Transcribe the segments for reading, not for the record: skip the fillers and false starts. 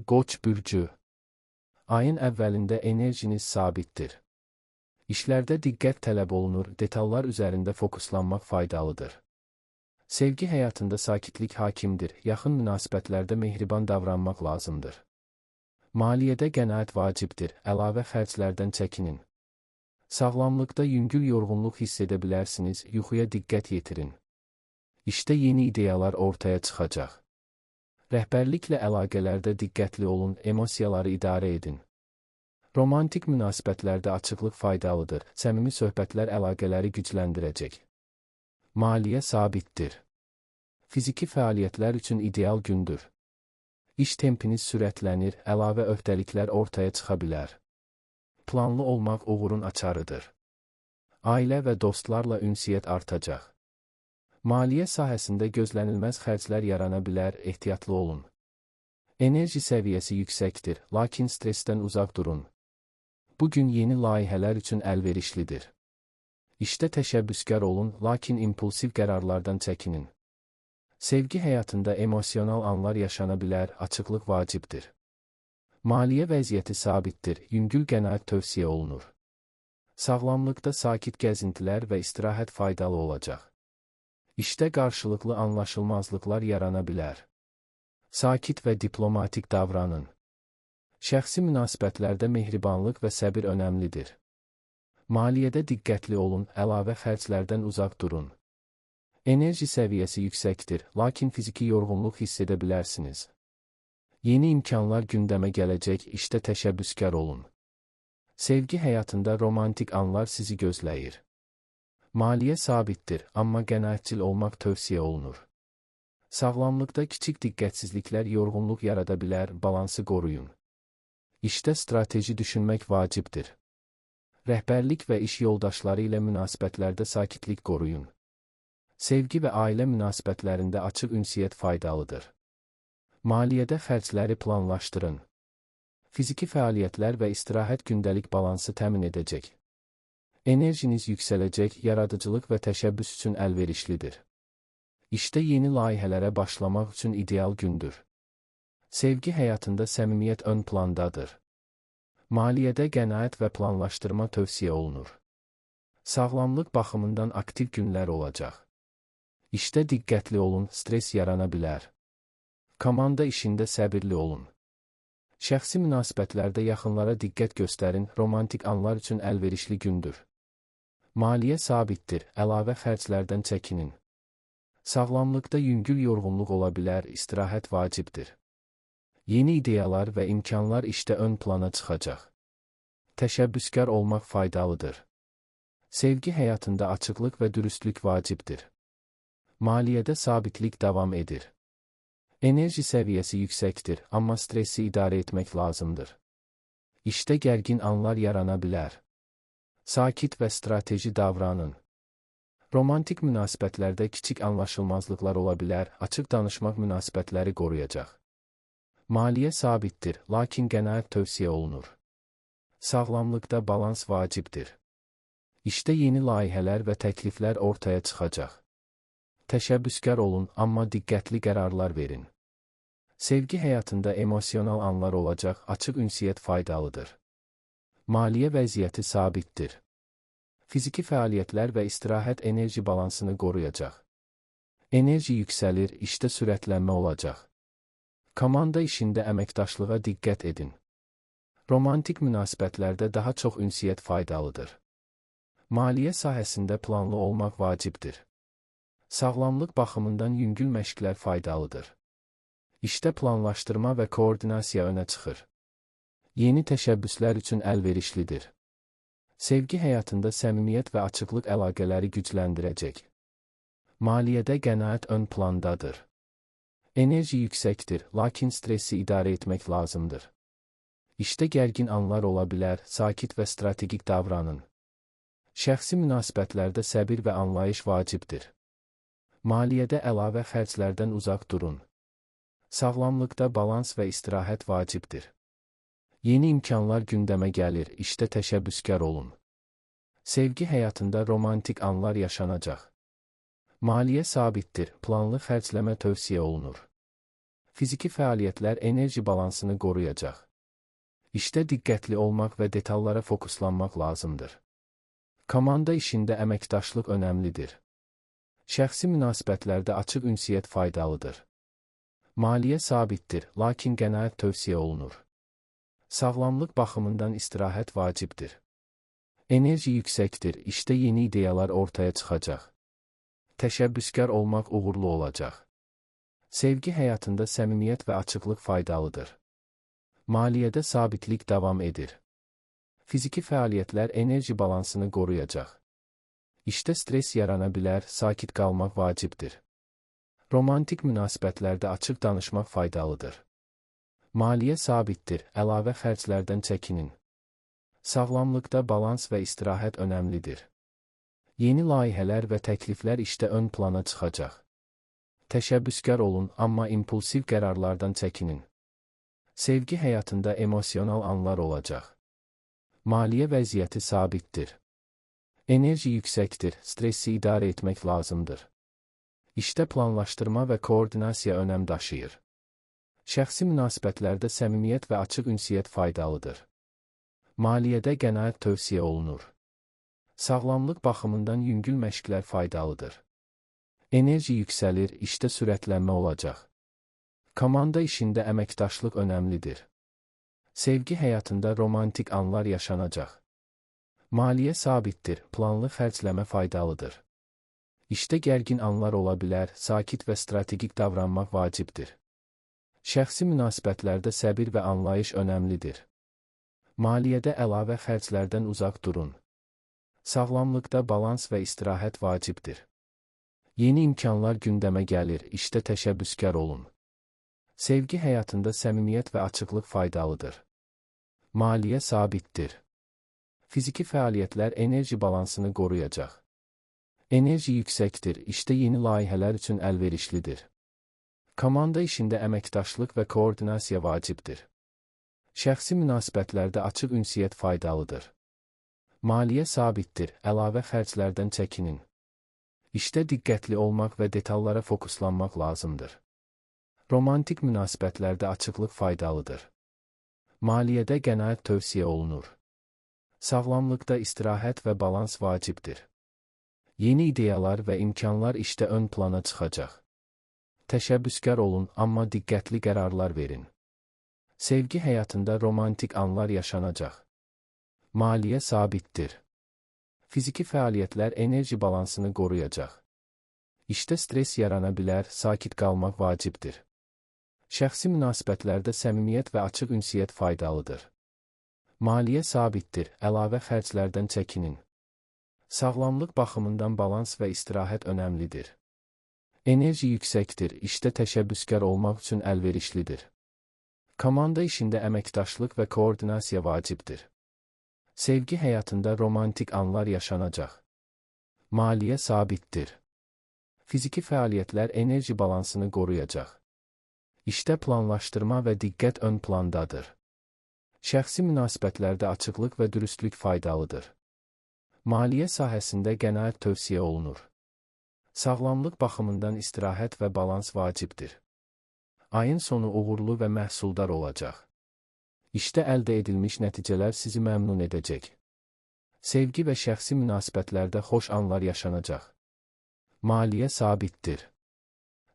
Qoç bürcü. Ayın əvvəlində enerjiniz sabitdir. İşlərdə diqqət tələb olunur, detallar üzərində fokuslanmaq faydalıdır. Sevgi həyatında sakitlik hakimdir, yaxın münasibətlərdə mehriban davranmaq lazımdır. Maliyyədə qənaət vacibdir, əlavə xərclərdən çəkinin. Sağlamlıqda yüngül yorğunluq hiss edə bilərsiniz, yuxuya diqqət yetirin. İşdə yeni ideyalar ortaya çıxacaq. Rəhbərliklə əlaqələrdə diqqətli olun, emosiyaları idarə edin. Romantik münasibətlərdə açıqlıq faydalıdır, səmimi söhbətlər əlaqələri gücləndirəcək. Maliyyə sabitdir. Fiziki fəaliyyətlər üçün ideal gündür. İş tempiniz sürətlənir, əlavə öhdəliklər ortaya çıxa bilər. Planlı olmaq uğurun açarıdır. Ailə və dostlarla ünsiyyət artacaq. Maliyyə sahəsində gözlənilməz xərclər yarana bilər, ehtiyatlı olun. Enerji səviyyəsi yüksəkdir, lakin stressdən uzaq durun. Bu gün yeni layihələr üçün əlverişlidir. İşdə təşəbbüskar olun, lakin impulsiv qərarlardan çəkinin. Sevgi həyatında emosional anlar yaşana bilər, açıqlıq vacibdir. Maliyyə vəziyyəti sabitdir, yüngül qənaət tövsiyə olunur. Sağlamlıqda sakit gəzintilər və istirahət faydalı olacaq. İşdə qarşılıqlı anlaşılmazlıqlar yarana bilər. Sakit və diplomatik davranın. Şəxsi münasibətlərdə mehribanlıq və səbir önəmlidir. Maliyyədə diqqətli olun, əlavə xərclərdən uzaq durun. Enerji səviyyəsi yüksəkdir, lakin fiziki yorğunluq hiss edə bilərsiniz. Yeni imkanlar gündəmə gələcək, işdə təşəbbüskar olun. Sevgi həyatında romantik anlar sizi gözləyir. Maliyyə sabitdir, amma qənaətcil olmaq tövsiyə olunur. Sağlamlıqda kiçik diqqətsizliklər yorğunluq yarada bilər, balansı qoruyun. İşdə strateji düşünmək vacibdir. Rəhbərlik və iş yoldaşları ilə münasibətlərdə sakitlik qoruyun. Sevgi və ailə münasibətlərində açıq ünsiyyət faydalıdır. Maliyyədə xərcləri planlaşdırın. Fiziki fəaliyyətlər və istirahət gündəlik balansı təmin edəcək. Enerjiniz yüksələcək, yaradıcılıq və təşəbbüs üçün əlverişlidir. İşdə yeni layihələrə başlamaq üçün ideal gündür. Sevgi həyatında səmimiyyət ön plandadır. Maliyyədə qənaət və planlaşdırma tövsiyə olunur. Sağlamlıq baxımından aktiv günlər olacaq. İşdə diqqətli olun, stres yarana bilər. Komanda işində səbirli olun. Şəxsi münasibətlərdə yaxınlara diqqət göstərin, romantik anlar üçün əlverişli gündür. Maliyyə sabitdir, əlavə xərclərdən çəkinin. Sağlamlıqda yüngül yorğunluq ola bilər, istirahət vacibdir. Yeni ideyalar və imkanlar işdə ön plana çıxacaq. Təşəbbüskar olmaq faydalıdır. Sevgi həyatında açıqlıq və dürüstlük vacibdir. Maliyyədə sabitlik davam edir. Enerji səviyyəsi yüksəkdir, amma stressi idarə etmək lazımdır. İşdə gərgin anlar yarana bilər. Sakit və strateji davranın. Romantik münasibətlərdə kiçik anlaşılmazlıqlar ola bilər, açıq danışmaq münasibətləri qoruyacaq. Maliyyə sabitdir, lakin qənaət tövsiyə olunur. Sağlamlıqda balans vacibdir. İşdə yeni layihələr və təkliflər ortaya çıxacaq. Təşəbbüskar olun, amma diqqətli qərarlar verin. Sevgi həyatında emosional anlar olacaq, açıq ünsiyyət faydalıdır. Maliyyə vəziyyəti sabitdir. Fiziki fəaliyyətlər və istirahət enerji balansını qoruyacaq. Enerji yüksəlir, işdə sürətlənmə olacaq. Komanda işində əməkdaşlığa diqqət edin. Romantik münasibətlərdə daha çox ünsiyyət faydalıdır. Maliyyə sahəsində planlı olmaq vacibdir. Sağlamlıq baxımından yüngül məşqlər faydalıdır. İşdə planlaşdırma və koordinasiya önə çıxır. Yeni təşəbbüslər üçün əlverişlidir. Sevgi həyatında səmimiyyət və açıqlıq əlaqələri gücləndirəcək. Maliyyədə qənaət ön plandadır. Enerji yüksəkdir, lakin stressi idarə etmək lazımdır. İşdə gərgin anlar ola bilər, sakit və strategik davranın. Şəxsi münasibətlərdə səbir və anlayış vacibdir. Maliyyədə əlavə xərclərdən uzaq durun. Sağlamlıqda balans və istirahət vacibdir. Yeni imkanlar gündəmə gəlir, işdə təşəbbüskar olun. Sevgi həyatında romantik anlar yaşanacaq. Maliyyə sabitdir, planlı xərcləmə tövsiyə olunur. Fiziki fəaliyyətlər enerji balansını qoruyacaq. İşdə diqqətli olmaq və detallara fokuslanmaq lazımdır. Komanda işində əməkdaşlıq önəmlidir. Şəxsi münasibətlərdə açıq ünsiyyət faydalıdır. Maliyyə sabitdir, lakin qənaət tövsiyə olunur. Sağlamlıq baxımından istirahət vacibdir. Enerji yüksəkdir, işdə yeni ideyalar ortaya çıxacaq. Təşəbbüskar olmaq uğurlu olacaq. Sevgi həyatında səmimiyyət və açıqlıq faydalıdır. Maliyyədə sabitlik davam edir. Fiziki fəaliyyətlər enerji balansını qoruyacaq. İşdə stres yarana bilər, sakit qalmaq vacibdir. Romantik münasibətlərdə açıq danışmaq faydalıdır. Maliyyə sabitdir, əlavə xərclərdən çəkinin. Sağlamlıqda balans və istirahət önəmlidir. Yeni layihələr və təkliflər işdə ön plana çıxacaq. Təşəbbüskar olun, amma impulsiv qərarlardan çəkinin. Sevgi həyatında emosional anlar olacaq. Maliyyə vəziyyəti sabitdir. Enerji yüksəkdir, stresi idarə etmək lazımdır. İşdə planlaşdırma və koordinasiya önəm daşıyır. Şəxsi münasibətlərdə səmimiyyət və açıq ünsiyyət faydalıdır. Maliyyədə qənaət tövsiyə olunur. Sağlamlıq baxımından yüngül məşqlər faydalıdır. Enerji yüksəlir, işdə sürətlənmə olacaq. Komanda işində əməkdaşlıq önəmlidir. Sevgi həyatında romantik anlar yaşanacaq. Maliyyə sabitdir, planlı xərcləmə faydalıdır. İşdə gərgin anlar ola bilər, sakit və strategik davranmaq vacibdir. Şəxsi münasibətlərdə səbir və anlayış önəmlidir. Maliyyədə əlavə xərclərdən uzaq durun. Sağlamlıqda balans və istirahət vacibdir. Yeni imkanlar gündəmə gəlir, işdə təşəbbüskar olun. Sevgi həyatında səmimiyyət və açıqlıq faydalıdır. Maliyyə sabitdir. Fiziki fəaliyyətlər enerji balansını qoruyacaq. Enerji yüksəkdir, işdə yeni layihələr üçün əlverişlidir. Komanda işində əməkdaşlıq və koordinasiya vacibdir. Şəxsi münasibətlərdə açıq ünsiyyət faydalıdır. Maliyyə sabitdir, əlavə xərclərdən çəkinin. İşdə diqqətli olmaq və detallara fokuslanmaq lazımdır. Romantik münasibətlərdə açıqlıq faydalıdır. Maliyyədə qənaət tövsiyə olunur. Sağlamlıqda istirahət və balans vacibdir. Yeni ideyalar və imkanlar işdə ön plana çıxacaq. Təşəbbüskar olun, amma diqqətli qərarlar verin. Sevgi həyatında romantik anlar yaşanacaq. Maliyyə sabitdir. Fiziki fəaliyyətlər enerji balansını qoruyacaq. İşdə stres yarana bilər, sakit qalmaq vacibdir. Şəxsi münasibətlərdə səmimiyyət və açıq ünsiyyət faydalıdır. Maliyyə sabitdir, əlavə xərclərdən çəkinin. Sağlamlıq baxımından balans və istirahət önəmlidir. Enerji yüksəkdir, işdə təşəbbüskar olmaq üçün əlverişlidir. Komanda işində əməkdaşlıq və koordinasiya vacibdir. Sevgi həyatında romantik anlar yaşanacaq. Maliyyə sabitdir. Fiziki fəaliyyətlər enerji balansını qoruyacaq. İşdə planlaşdırma və diqqət ön plandadır. Şəxsi münasibətlərdə açıqlıq və dürüstlük faydalıdır. Maliyyə sahəsində qənaət tövsiyə olunur. Sağlamlıq baxımından istirahət və balans vacibdir. Ayın sonu uğurlu və məhsuldar olacaq. İşdə əldə edilmiş nəticələr sizi məmnun edəcək. Sevgi və şəxsi münasibətlərdə xoş anlar yaşanacaq. Maliyyə sabitdir.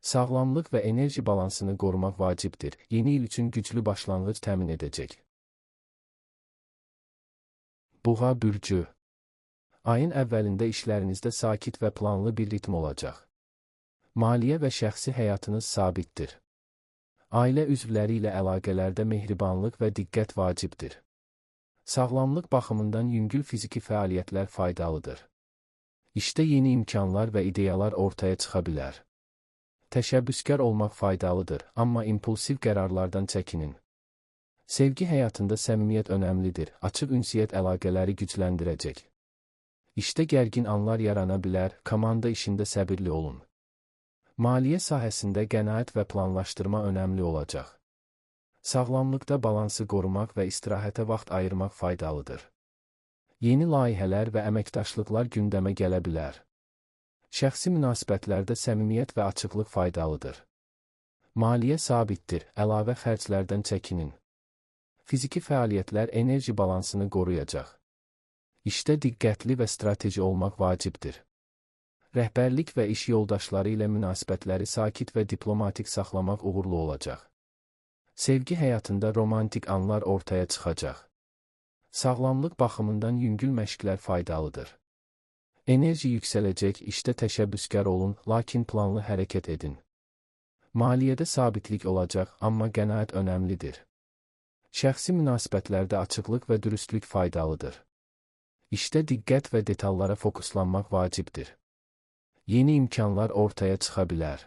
Sağlamlıq və enerji balansını qorumaq vacibdir. Yeni il üçün güclü başlanğıc təmin edəcək. Buğa bürcü. Ayın əvvəlində işlərinizdə sakit və planlı bir ritm olacaq. Maliyyə və şəxsi həyatınız sabitdir. Ailə üzvləri ilə əlaqələrdə mehribanlıq və diqqət vacibdir. Sağlamlıq baxımından yüngül fiziki fəaliyyətlər faydalıdır. İşdə yeni imkanlar və ideyalar ortaya çıxa bilər. Təşəbbüskar olmaq faydalıdır, amma impulsiv qərarlardan çəkinin. Sevgi həyatında səmimiyyət önəmlidir, açıq ünsiyyət əlaqələri gücləndirəcək. İşdə gərgin anlar yarana bilər, komanda işində səbirli olun. Maliyyə sahəsində qənaət və planlaşdırma önəmli olacaq. Sağlamlıqda balansı qorumaq və istirahətə vaxt ayırmaq faydalıdır. Yeni layihələr və əməkdaşlıqlar gündəmə gələ bilər. Şəxsi münasibətlərdə səmimiyyət və açıqlıq faydalıdır. Maliyyə sabitdir, əlavə xərclərdən çəkinin. Fiziki fəaliyyətlər enerji balansını qoruyacaq. İşdə diqqətli və strateji olmaq vacibdir. Rəhbərlik və iş yoldaşları ilə münasibətləri sakit və diplomatik saxlamaq uğurlu olacaq. Sevgi həyatında romantik anlar ortaya çıxacaq. Sağlamlıq baxımından yüngül məşqlər faydalıdır. Enerji yüksələcək, işdə təşəbbüskar olun, lakin planlı hərəkət edin. Maliyyədə sabitlik olacaq, amma qənaət önəmlidir. Şəxsi münasibətlərdə açıqlıq və dürüstlük faydalıdır. İşdə diqqət və detallara fokuslanmaq vacibdir. Yeni imkanlar ortaya çıxa bilər.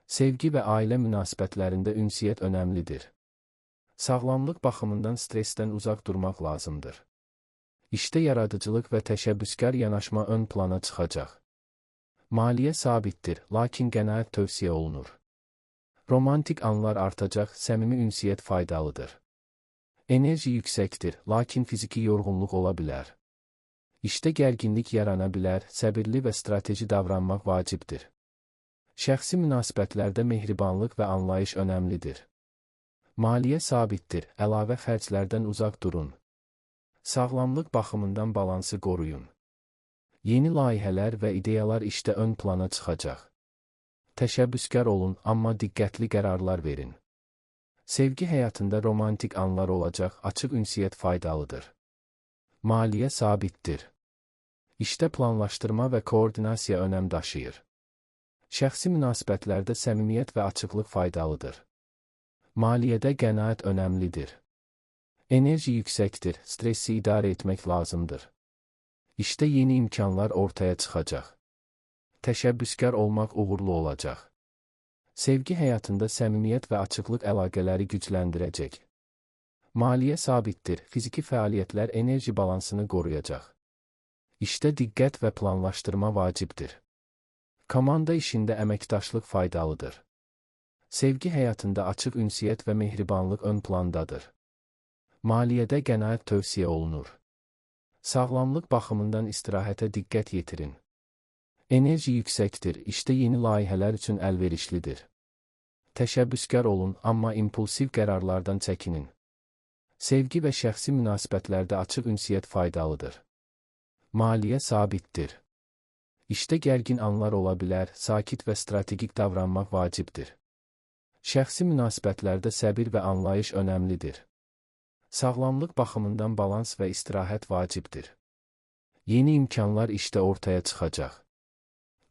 Sevgi və ailə münasibətlərində ünsiyyət önəmlidir. Sağlamlıq baxımından stressdən uzaq durmaq lazımdır. İşdə yaradıcılıq və təşəbbüskar yanaşma ön plana çıxacaq. Maliyyə sabitdir, lakin qənaət tövsiyə olunur. Romantik anlar artacaq, səmimi ünsiyyət faydalıdır. Enerji yüksəkdir, lakin fiziki yorğunluq ola bilər. İşdə gərginlik yarana bilər, səbirli və strateji davranmaq vacibdir. Şəxsi münasibətlərdə mehribanlıq və anlayış önəmlidir. Maliyyə sabitdir, əlavə xərclərdən uzaq durun. Sağlamlıq baxımından balansı qoruyun. Yeni layihələr və ideyalar işdə ön plana çıxacaq. Təşəbbüskar olun, amma diqqətli qərarlar verin. Sevgi həyatında romantik anlar olacaq, açıq ünsiyyət faydalıdır. Maliyyə sabitdir. İşdə planlaşdırma və koordinasiya önəm daşıyır. Şəxsi münasibətlərdə səmimiyyət və açıqlıq faydalıdır. Maliyyədə qənaət önəmlidir. Enerji yüksəkdir, stressi idarə etmək lazımdır. İşdə yeni imkanlar ortaya çıxacaq. Təşəbbüskar olmaq uğurlu olacaq. Sevgi həyatında səmimiyyət və açıqlıq əlaqələri gücləndirəcək. Maliyyə sabitdir, fiziki fəaliyyətlər enerji balansını qoruyacaq. İşdə diqqət və planlaşdırma vacibdir. Komanda işində əməkdaşlıq faydalıdır. Sevgi həyatında açıq ünsiyyət və mehribanlıq ön plandadır. Maliyyədə qənaət tövsiyə olunur. Sağlamlıq baxımından istirahətə diqqət yetirin. Enerji yüksəkdir, işdə yeni layihələr üçün əlverişlidir. Təşəbbüskar olun, amma impulsiv qərarlardan çəkinin. Sevgi və şəxsi münasibətlərdə açıq ünsiyyət faydalıdır. Maliyyə sabitdir. İşdə gərgin anlar ola bilər, sakit və strategik davranmaq vacibdir. Şəxsi münasibətlərdə səbir və anlayış önəmlidir. Sağlamlıq baxımından balans və istirahət vacibdir. Yeni imkanlar işdə ortaya çıxacaq.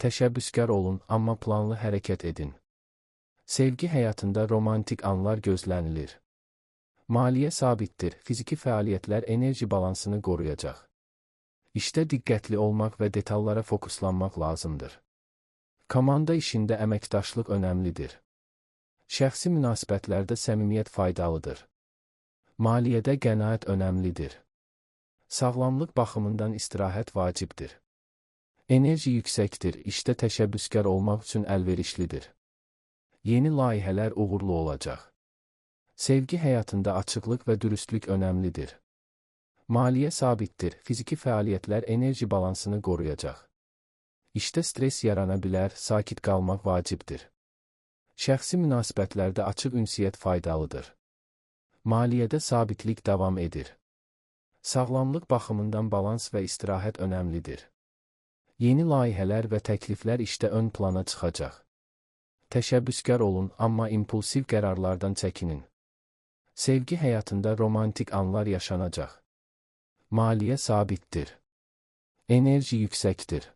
Təşəbbüskar olun, amma planlı hərəkət edin. Sevgi həyatında romantik anlar gözlənilir. Maliyyə sabitdir, fiziki fəaliyyətlər enerji balansını qoruyacaq. İşdə diqqətli olmaq və detallara fokuslanmaq lazımdır. Komanda işində əməkdaşlıq önəmlidir. Şəxsi münasibətlərdə səmimiyyət faydalıdır. Maliyyədə qənaət önəmlidir. Sağlamlıq baxımından istirahət vacibdir. Enerji yüksəkdir, işdə təşəbbüskar olmaq üçün əlverişlidir. Yeni layihələr uğurlu olacaq. Sevgi həyatında açıqlıq və dürüstlük önəmlidir. Maliyyə sabitdir, fiziki fəaliyyətlər enerji balansını qoruyacaq. İşdə stres yarana bilər, sakit qalmaq vacibdir. Şəxsi münasibətlərdə açıq ünsiyyət faydalıdır. Maliyyədə sabitlik davam edir. Sağlamlıq baxımından balans və istirahət önəmlidir. Yeni layihələr və təkliflər işdə ön plana çıxacaq. Təşəbbüskar olun, amma impulsiv qərarlardan çəkinin. Sevgi həyatında romantik anlar yaşanacaq. Maliyyə sabitdir. Enerji yüksəkdir.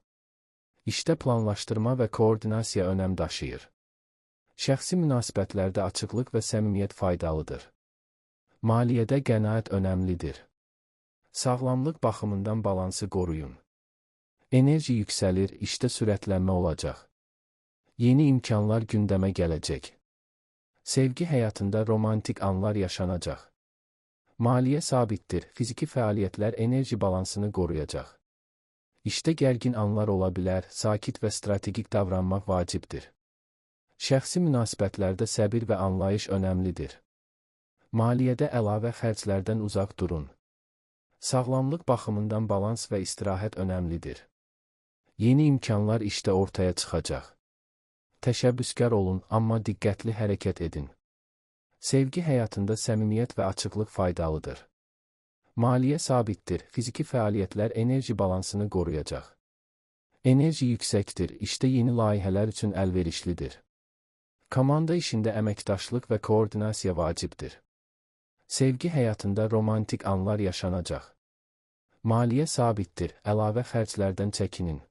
İşdə planlaşdırma və koordinasiya önəm daşıyır. Şəxsi münasibətlərdə açıqlıq və səmimiyyət faydalıdır. Maliyyədə qənaət önəmlidir. Sağlamlıq baxımından balansı qoruyun. Enerji yüksəlir, işdə sürətlənmə olacaq. Yeni imkanlar gündəmə gələcək. Sevgi həyatında romantik anlar yaşanacaq. Maliyyə sabitdir, fiziki fəaliyyətlər enerji balansını qoruyacaq. İşdə gərgin anlar ola bilər, sakit və strategik davranmaq vacibdir. Şəxsi münasibətlərdə səbir və anlayış önəmlidir. Maliyyədə əlavə xərclərdən uzaq durun. Sağlamlıq baxımından balans və istirahət önəmlidir. Yeni imkanlar işdə ortaya çıxacaq. Təşəbbüskar olun, amma diqqətli hərəkət edin. Sevgi həyatında səmimiyyət və açıqlıq faydalıdır. Maliyyə sabitdir, fiziki fəaliyyətlər enerji balansını qoruyacaq. Enerji yüksəkdir, işdə yeni layihələr üçün əlverişlidir. Komanda işində əməkdaşlıq və koordinasiya vacibdir. Sevgi həyatında romantik anlar yaşanacaq. Maliyyə sabitdir, əlavə xərclərdən çəkinin.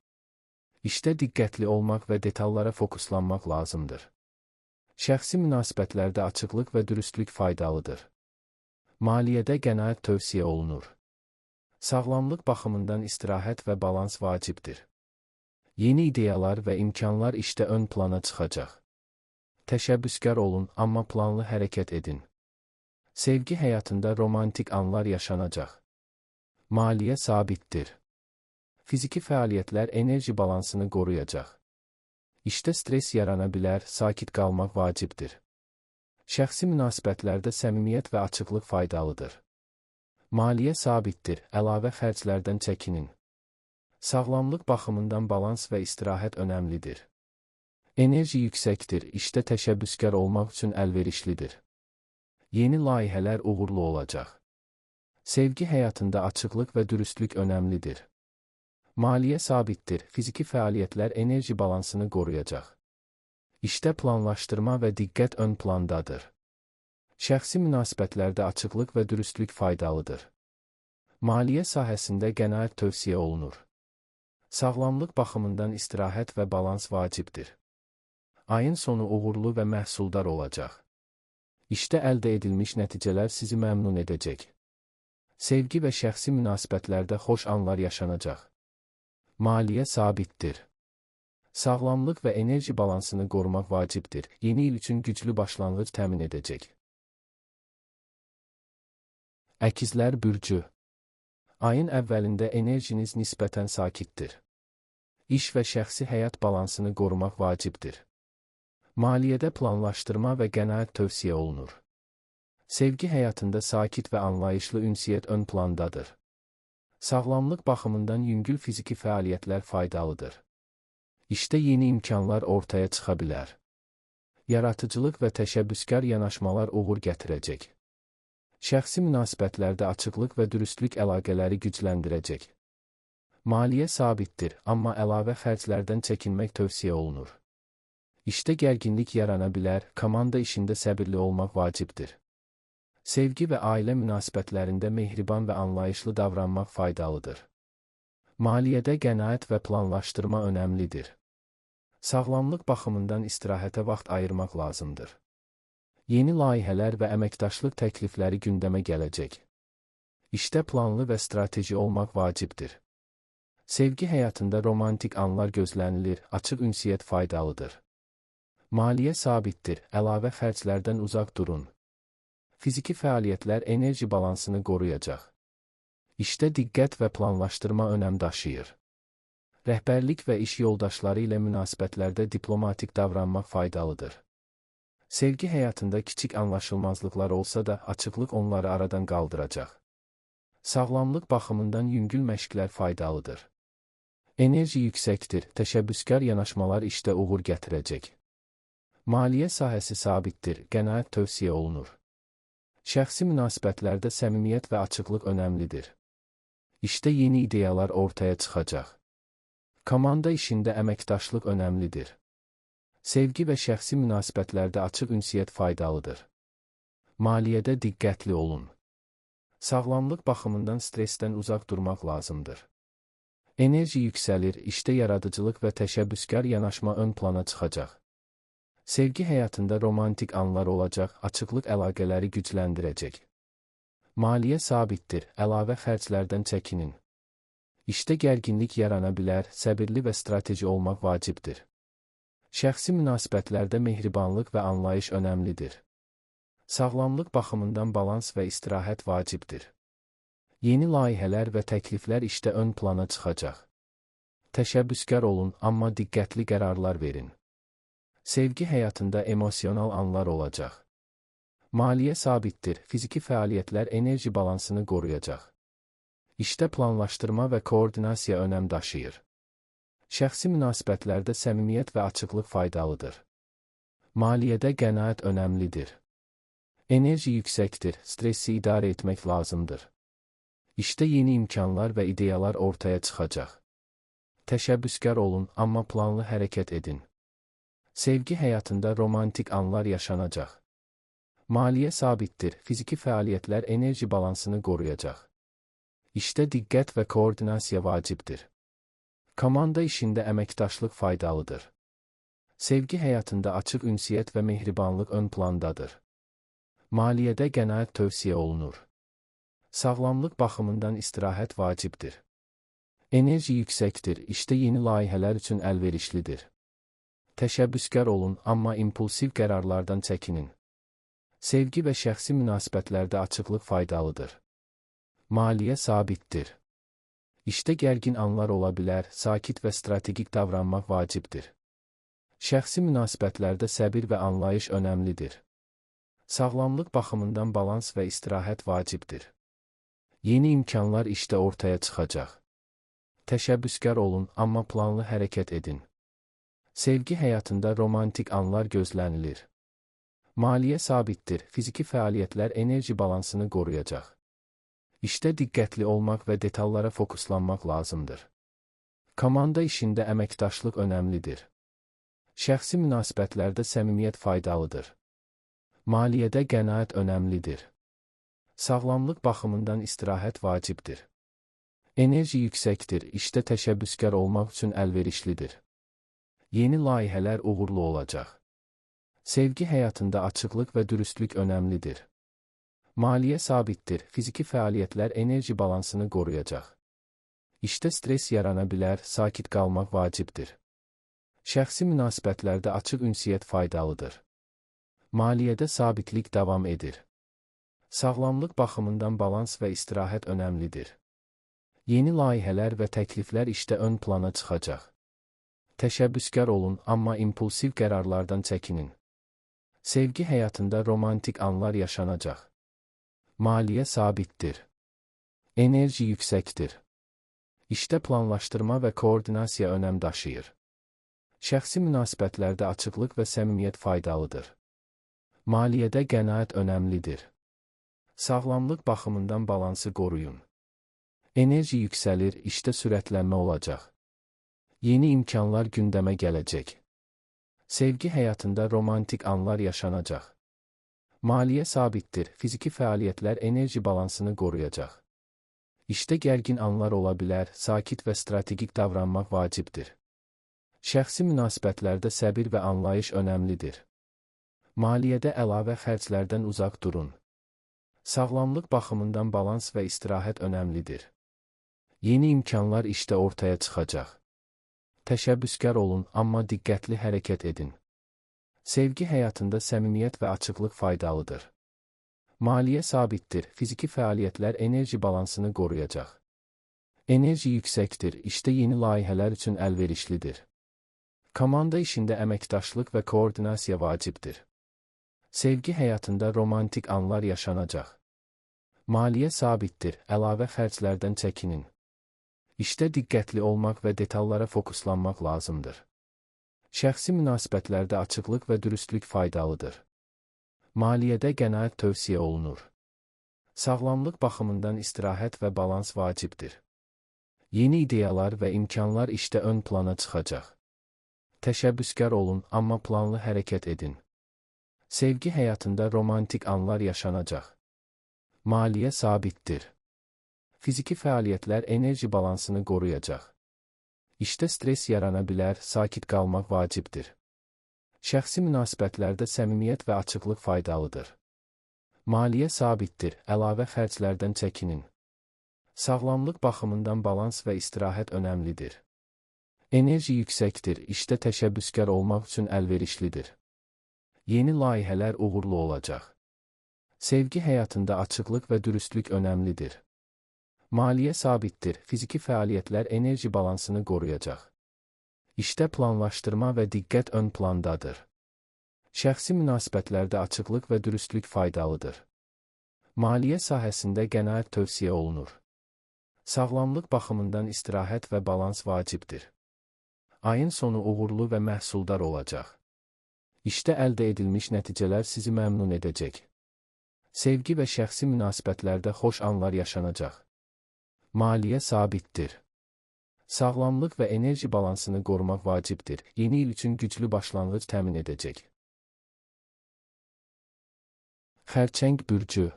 İşdə diqqətli olmaq və detallara fokuslanmaq lazımdır. Şəxsi münasibətlərdə açıqlıq və dürüstlük faydalıdır. Maliyyədə qənaət tövsiyə olunur. Sağlamlıq baxımından istirahət və balans vacibdir. Yeni ideyalar və imkanlar işdə ön plana çıxacaq. Təşəbbüskar olun, amma planlı hərəkət edin. Sevgi həyatında romantik anlar yaşanacaq. Maliyyə sabitdir. Fiziki fəaliyyətlər enerji balansını qoruyacaq. İşdə stres yarana bilər, sakit qalmaq vacibdir. Şəxsi münasibətlərdə səmimiyyət və açıqlıq faydalıdır. Maliyyə sabitdir, əlavə xərclərdən çəkinin. Sağlamlıq baxımından balans və istirahət önəmlidir. Enerji yüksəkdir, işdə təşəbbüskar olmaq üçün əlverişlidir. Yeni layihələr uğurlu olacaq. Sevgi həyatında açıqlıq və dürüstlük önəmlidir. Maliyyə sabitdir, fiziki fəaliyyətlər enerji balansını qoruyacaq. İşdə planlaşdırma və diqqət ön plandadır. Şəxsi münasibətlərdə açıqlıq və dürüstlük faydalıdır. Maliyyə sahəsində qənaət tövsiyə olunur. Sağlamlıq baxımından istirahət və balans vacibdir. Ayın sonu uğurlu və məhsuldar olacaq. İşdə əldə edilmiş nəticələr sizi məmnun edəcək. Sevgi və şəxsi münasibətlərdə xoş anlar yaşanacaq. Maliyyə sabitdir. Sağlamlıq və enerji balansını qorumaq vacibdir. Yeni il üçün güclü başlanğıc təmin edəcək. Əkizlər bürcü. Ayın əvvəlində enerjiniz nisbətən sakitdir. İş və şəxsi həyat balansını qorumaq vacibdir. Maliyyədə planlaşdırma və qənaət tövsiyə olunur. Sevgi həyatında sakit və anlayışlı ünsiyyət ön plandadır. Sağlamlıq baxımından yüngül fiziki fəaliyyətlər faydalıdır. İşdə yeni imkanlar ortaya çıxa bilər. Yaratıcılıq və təşəbbüskar yanaşmalar uğur gətirəcək. Şəxsi münasibətlərdə açıqlıq və dürüstlük əlaqələri gücləndirəcək. Maliyyə sabitdir, amma əlavə xərclərdən çəkinmək tövsiyə olunur. İşdə gərginlik yarana bilər, komanda işində səbirli olmaq vacibdir. Sevgi və ailə münasibətlərində mehriban və anlayışlı davranmaq faydalıdır. Maliyyədə qənaət və planlaşdırma önəmlidir. Sağlamlıq baxımından istirahətə vaxt ayırmaq lazımdır. Yeni layihələr və əməkdaşlıq təklifləri gündəmə gələcək. İşdə planlı və strateji olmaq vacibdir. Sevgi həyatında romantik anlar gözlənilir, açıq ünsiyyət faydalıdır. Maliyyə sabitdir, əlavə xərclərdən uzaq durun. Fiziki fəaliyyətlər enerji balansını qoruyacaq. İşdə diqqət və planlaşdırma önəm daşıyır. Rəhbərlik və iş yoldaşları ilə münasibətlərdə diplomatik davranmaq faydalıdır. Sevgi həyatında kiçik anlaşılmazlıqlar olsa da, açıqlıq onları aradan qaldıracaq. Sağlamlıq baxımından yüngül məşqlər faydalıdır. Enerji yüksəkdir, təşəbbüskar yanaşmalar işdə uğur gətirəcək. Maliyyə sahəsi sabitdir, qənaət tövsiyə olunur. Şəxsi münasibətlərdə səmimiyyət və açıqlıq önəmlidir. İşdə yeni ideyalar ortaya çıxacaq. Komanda işində əməkdaşlıq önəmlidir. Sevgi və şəxsi münasibətlərdə açıq ünsiyyət faydalıdır. Maliyyədə diqqətli olun. Sağlamlıq baxımından stressdən uzaq durmaq lazımdır. Enerji yüksəlir, işdə yaradıcılıq və təşəbbüskar yanaşma ön plana çıxacaq. Sevgi həyatında romantik anlar olacaq, açıqlıq əlaqələri gücləndirəcək. Maliyyə sabitdir, əlavə xərclərdən çəkinin. İşdə gərginlik yarana bilər, səbirli və strateji olmaq vacibdir. Şəxsi münasibətlərdə mehribanlıq və anlayış önəmlidir. Sağlamlıq baxımından balans və istirahət vacibdir. Yeni layihələr və təkliflər işdə ön plana çıxacaq. Təşəbbüskar olun, amma diqqətli qərarlar verin. Sevgi həyatında emosional anlar olacaq. Maliyyə sabitdir, fiziki fəaliyyətlər enerji balansını qoruyacaq. İşdə planlaşdırma və koordinasiya önəm daşıyır. Şəxsi münasibətlərdə səmimiyyət və açıqlıq faydalıdır. Maliyyədə qənaət önəmlidir. Enerji yüksəkdir, stressi idarə etmək lazımdır. İşdə yeni imkanlar və ideyalar ortaya çıxacaq. Təşəbbüskar olun, amma planlı hərəkət edin. Sevgi həyatında romantik anlar yaşanacaq. Maliyyə sabitdir, fiziki fəaliyyətlər enerji balansını qoruyacaq. İşdə diqqət və koordinasiya vacibdir. Komanda işində əməkdaşlıq faydalıdır. Sevgi həyatında açıq ünsiyyət və mehribanlıq ön plandadır. Maliyyədə qənaət tövsiyə olunur. Sağlamlıq baxımından istirahət vacibdir. Enerji yüksəkdir, işdə yeni layihələr üçün əlverişlidir. Təşəbbüskar olun, amma impulsiv qərarlardan çəkinin. Sevgi və şəxsi münasibətlərdə açıqlıq faydalıdır. Maliyyə sabitdir. İşdə gərgin anlar ola bilər, sakit və strategik davranmaq vacibdir. Şəxsi münasibətlərdə səbir və anlayış önəmlidir. Sağlamlıq baxımından balans və istirahət vacibdir. Yeni imkanlar işdə ortaya çıxacaq. Təşəbbüskar olun, amma planlı hərəkət edin. Sevgi həyatında romantik anlar gözlənilir. Maliyyə sabitdir, fiziki fəaliyyətlər enerji balansını qoruyacaq. İşdə diqqətli olmaq və detallara fokuslanmaq lazımdır. Komanda işində əməkdaşlıq önəmlidir. Şəxsi münasibətlərdə səmimiyyət faydalıdır. Maliyyədə qənaət önəmlidir. Sağlamlıq baxımından istirahət vacibdir. Enerji yüksəkdir, işdə təşəbbüskar olmaq üçün əlverişlidir. Yeni layihələr uğurlu olacaq. Sevgi həyatında açıqlıq və dürüstlük önəmlidir. Maliyyə sabitdir, fiziki fəaliyyətlər enerji balansını qoruyacaq. İşdə stres yarana bilər, sakit qalmaq vacibdir. Şəxsi münasibətlərdə açıq ünsiyyət faydalıdır. Maliyyədə sabitlik davam edir. Sağlamlıq baxımından balans və istirahət önəmlidir. Yeni layihələr və təkliflər işdə ön plana çıxacaq. Təşəbbüskar olun, amma impulsiv qərarlardan çəkinin. Sevgi həyatında romantik anlar yaşanacaq. Maliyyə sabitdir. Enerji yüksəkdir. İşdə planlaşdırma və koordinasiya önəm daşıyır. Şəxsi münasibətlərdə açıqlıq və səmimiyyət faydalıdır. Maliyyədə qənaət önəmlidir. Sağlamlıq baxımından balansı qoruyun. Enerji yüksəlir, işdə sürətlənmə olacaq. Yeni imkanlar gündəmə gələcək. Sevgi həyatında romantik anlar yaşanacaq. Maliyyə sabitdir, fiziki fəaliyyətlər enerji balansını qoruyacaq. İşdə gərgin anlar ola bilər, sakit və strategik davranmaq vacibdir. Şəxsi münasibətlərdə səbir və anlayış önəmlidir. Maliyyədə əlavə xərclərdən uzaq durun. Sağlamlıq baxımından balans və istirahət önəmlidir. Yeni imkanlar işdə ortaya çıxacaq. Təşəbbüskar olun, amma diqqətli hərəkət edin. Sevgi həyatında səmimiyyət və açıqlıq faydalıdır. Maliyyə sabitdir, fiziki fəaliyyətlər enerji balansını qoruyacaq. Enerji yüksəkdir, işdə yeni layihələr üçün əlverişlidir. Komanda işində əməkdaşlıq və koordinasiya vacibdir. Sevgi həyatında romantik anlar yaşanacaq. Maliyyə sabitdir, əlavə xərclərdən çəkinin. İşdə diqqətli olmaq və detallara fokuslanmaq lazımdır. Şəxsi münasibətlərdə açıqlıq və dürüstlük faydalıdır. Maliyyədə qənaət tövsiyə olunur. Sağlamlıq baxımından istirahət və balans vacibdir. Yeni ideyalar və imkanlar işdə ön plana çıxacaq. Təşəbbüskar olun, amma planlı hərəkət edin. Sevgi həyatında romantik anlar yaşanacaq. Maliyyə sabitdir. Fiziki fəaliyyətlər enerji balansını qoruyacaq. İşdə stres yarana bilər, sakit qalmaq vacibdir. Şəxsi münasibətlərdə səmimiyyət və açıqlıq faydalıdır. Maliyyə sabitdir, əlavə xərclərdən çəkinin. Sağlamlıq baxımından balans və istirahət önəmlidir. Enerji yüksəkdir, işdə təşəbbüskar olmaq üçün əlverişlidir. Yeni layihələr uğurlu olacaq. Sevgi həyatında açıqlıq və dürüstlük önəmlidir. Maliyyə sabitdir, fiziki fəaliyyətlər enerji balansını qoruyacaq. İşdə planlaşdırma və diqqət ön plandadır. Şəxsi münasibətlərdə açıqlıq və dürüstlük faydalıdır. Maliyyə sahəsində qənaət tövsiyə olunur. Sağlamlıq baxımından istirahət və balans vacibdir. Ayın sonu uğurlu və məhsuldar olacaq. İşdə əldə edilmiş nəticələr sizi məmnun edəcək. Sevgi və şəxsi münasibətlərdə xoş anlar yaşanacaq. Maliyyə sabitdir. Sağlamlıq və enerji balansını qorumaq vacibdir. Yeni il üçün güclü başlanğıc təmin edəcək. Xərçəng bürcü.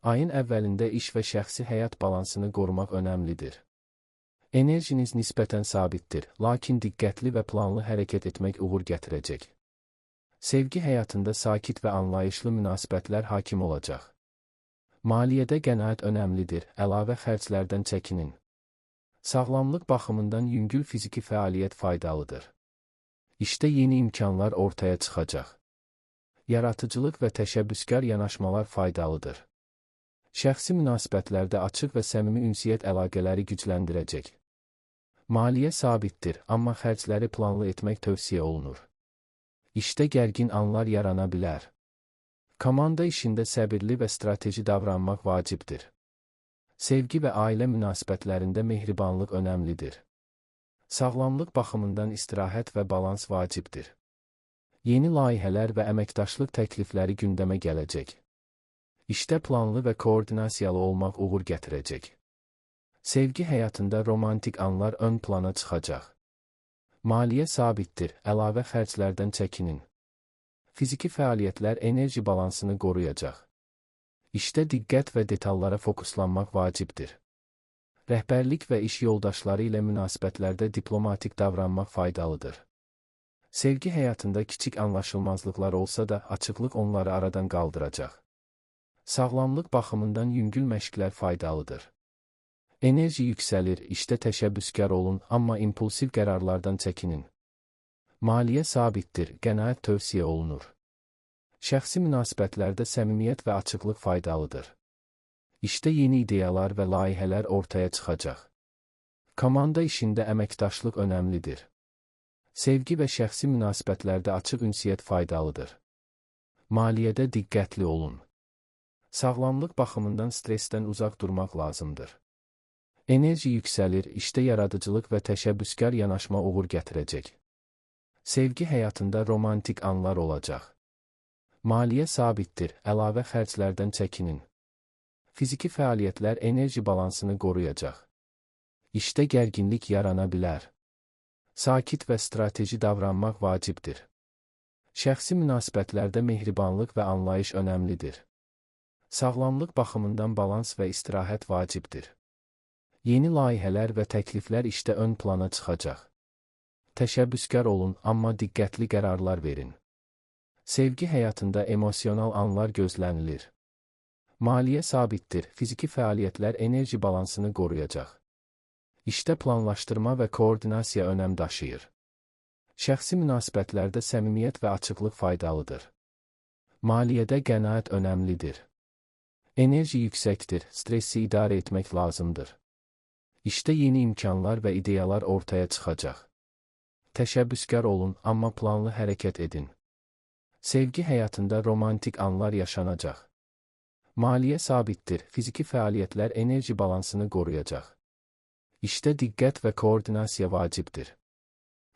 Ayın əvvəlində iş və şəxsi həyat balansını qorumaq önəmlidir. Enerjiniz nisbətən sabitdir, lakin diqqətli və planlı hərəkət etmək uğur gətirəcək. Sevgi həyatında sakit və anlayışlı münasibətlər hakim olacaq. Maliyyədə qənaət önəmlidir, əlavə xərclərdən çəkinin. Sağlamlıq baxımından yüngül fiziki fəaliyyət faydalıdır. İşdə yeni imkanlar ortaya çıxacaq. Yaratıcılıq və təşəbbüskar yanaşmalar faydalıdır. Şəxsi münasibətlərdə açıq və səmimi ünsiyyət əlaqələri gücləndirəcək. Maliyyə sabitdir, amma xərcləri planlı etmək tövsiyə olunur. İşdə gərgin anlar yarana bilər. Komanda işində səbirli və strateji davranmaq vacibdir. Sevgi və ailə münasibətlərində mehribanlıq önəmlidir. Sağlamlıq baxımından istirahət və balans vacibdir. Yeni layihələr və əməkdaşlıq təklifləri gündəmə gələcək. İşdə planlı və koordinasiyalı olmaq uğur gətirəcək. Sevgi həyatında romantik anlar ön plana çıxacaq. Maliyyə sabitdir, əlavə xərclərdən çəkinin. Fiziki fəaliyyətlər enerji balansını qoruyacaq. İşdə diqqət və detallara fokuslanmaq vacibdir. Rəhbərlik və iş yoldaşları ilə münasibətlərdə diplomatik davranmaq faydalıdır. Sevgi həyatında kiçik anlaşılmazlıqlar olsa da, açıqlıq onları aradan qaldıracaq. Sağlamlıq baxımından yüngül məşqlər faydalıdır. Enerji yüksəlir, işdə təşəbbüskar olun, amma impulsiv qərarlardan çəkinin. Maliyyə sabitdir, qənaət tövsiyə olunur. Şəxsi münasibətlərdə səmimiyyət və açıqlıq faydalıdır. İşdə yeni ideyalar və layihələr ortaya çıxacaq. Komanda işində əməkdaşlıq önəmlidir. Sevgi və şəxsi münasibətlərdə açıq ünsiyyət faydalıdır. Maliyyədə diqqətli olun. Sağlamlıq baxımından stressdən uzaq durmaq lazımdır. Enerji yüksəlir, işdə yaradıcılıq və təşəbbüskar yanaşma uğur gətirəcək. Sevgi həyatında romantik anlar olacaq. Maliyyə sabitdir, əlavə xərclərdən çəkinin. Fiziki fəaliyyətlər enerji balansını qoruyacaq. İşdə gərginlik yarana bilər. Sakit və strateji davranmaq vacibdir. Şəxsi münasibətlərdə mehribanlıq və anlayış önəmlidir. Sağlamlıq baxımından balans və istirahət vacibdir. Yeni layihələr və təkliflər işdə ön plana çıxacaq. Təşəbbüskar olun, amma diqqətli qərarlar verin. Sevgi həyatında emosional anlar gözlənilir. Maliyyə sabitdir, fiziki fəaliyyətlər enerji balansını qoruyacaq. İşdə planlaşdırma və koordinasiya önəm daşıyır. Şəxsi münasibətlərdə səmimiyyət və açıqlıq faydalıdır. Maliyyədə qənaət önəmlidir. Enerji yüksəkdir, stressi idarə etmək lazımdır. İşdə yeni imkanlar və ideyalar ortaya çıxacaq. Təşəbbüskar olun, amma planlı hərəkət edin. Sevgi həyatında romantik anlar yaşanacaq. Maliyyə sabitdir, fiziki fəaliyyətlər enerji balansını qoruyacaq. İşdə diqqət və koordinasiya vacibdir.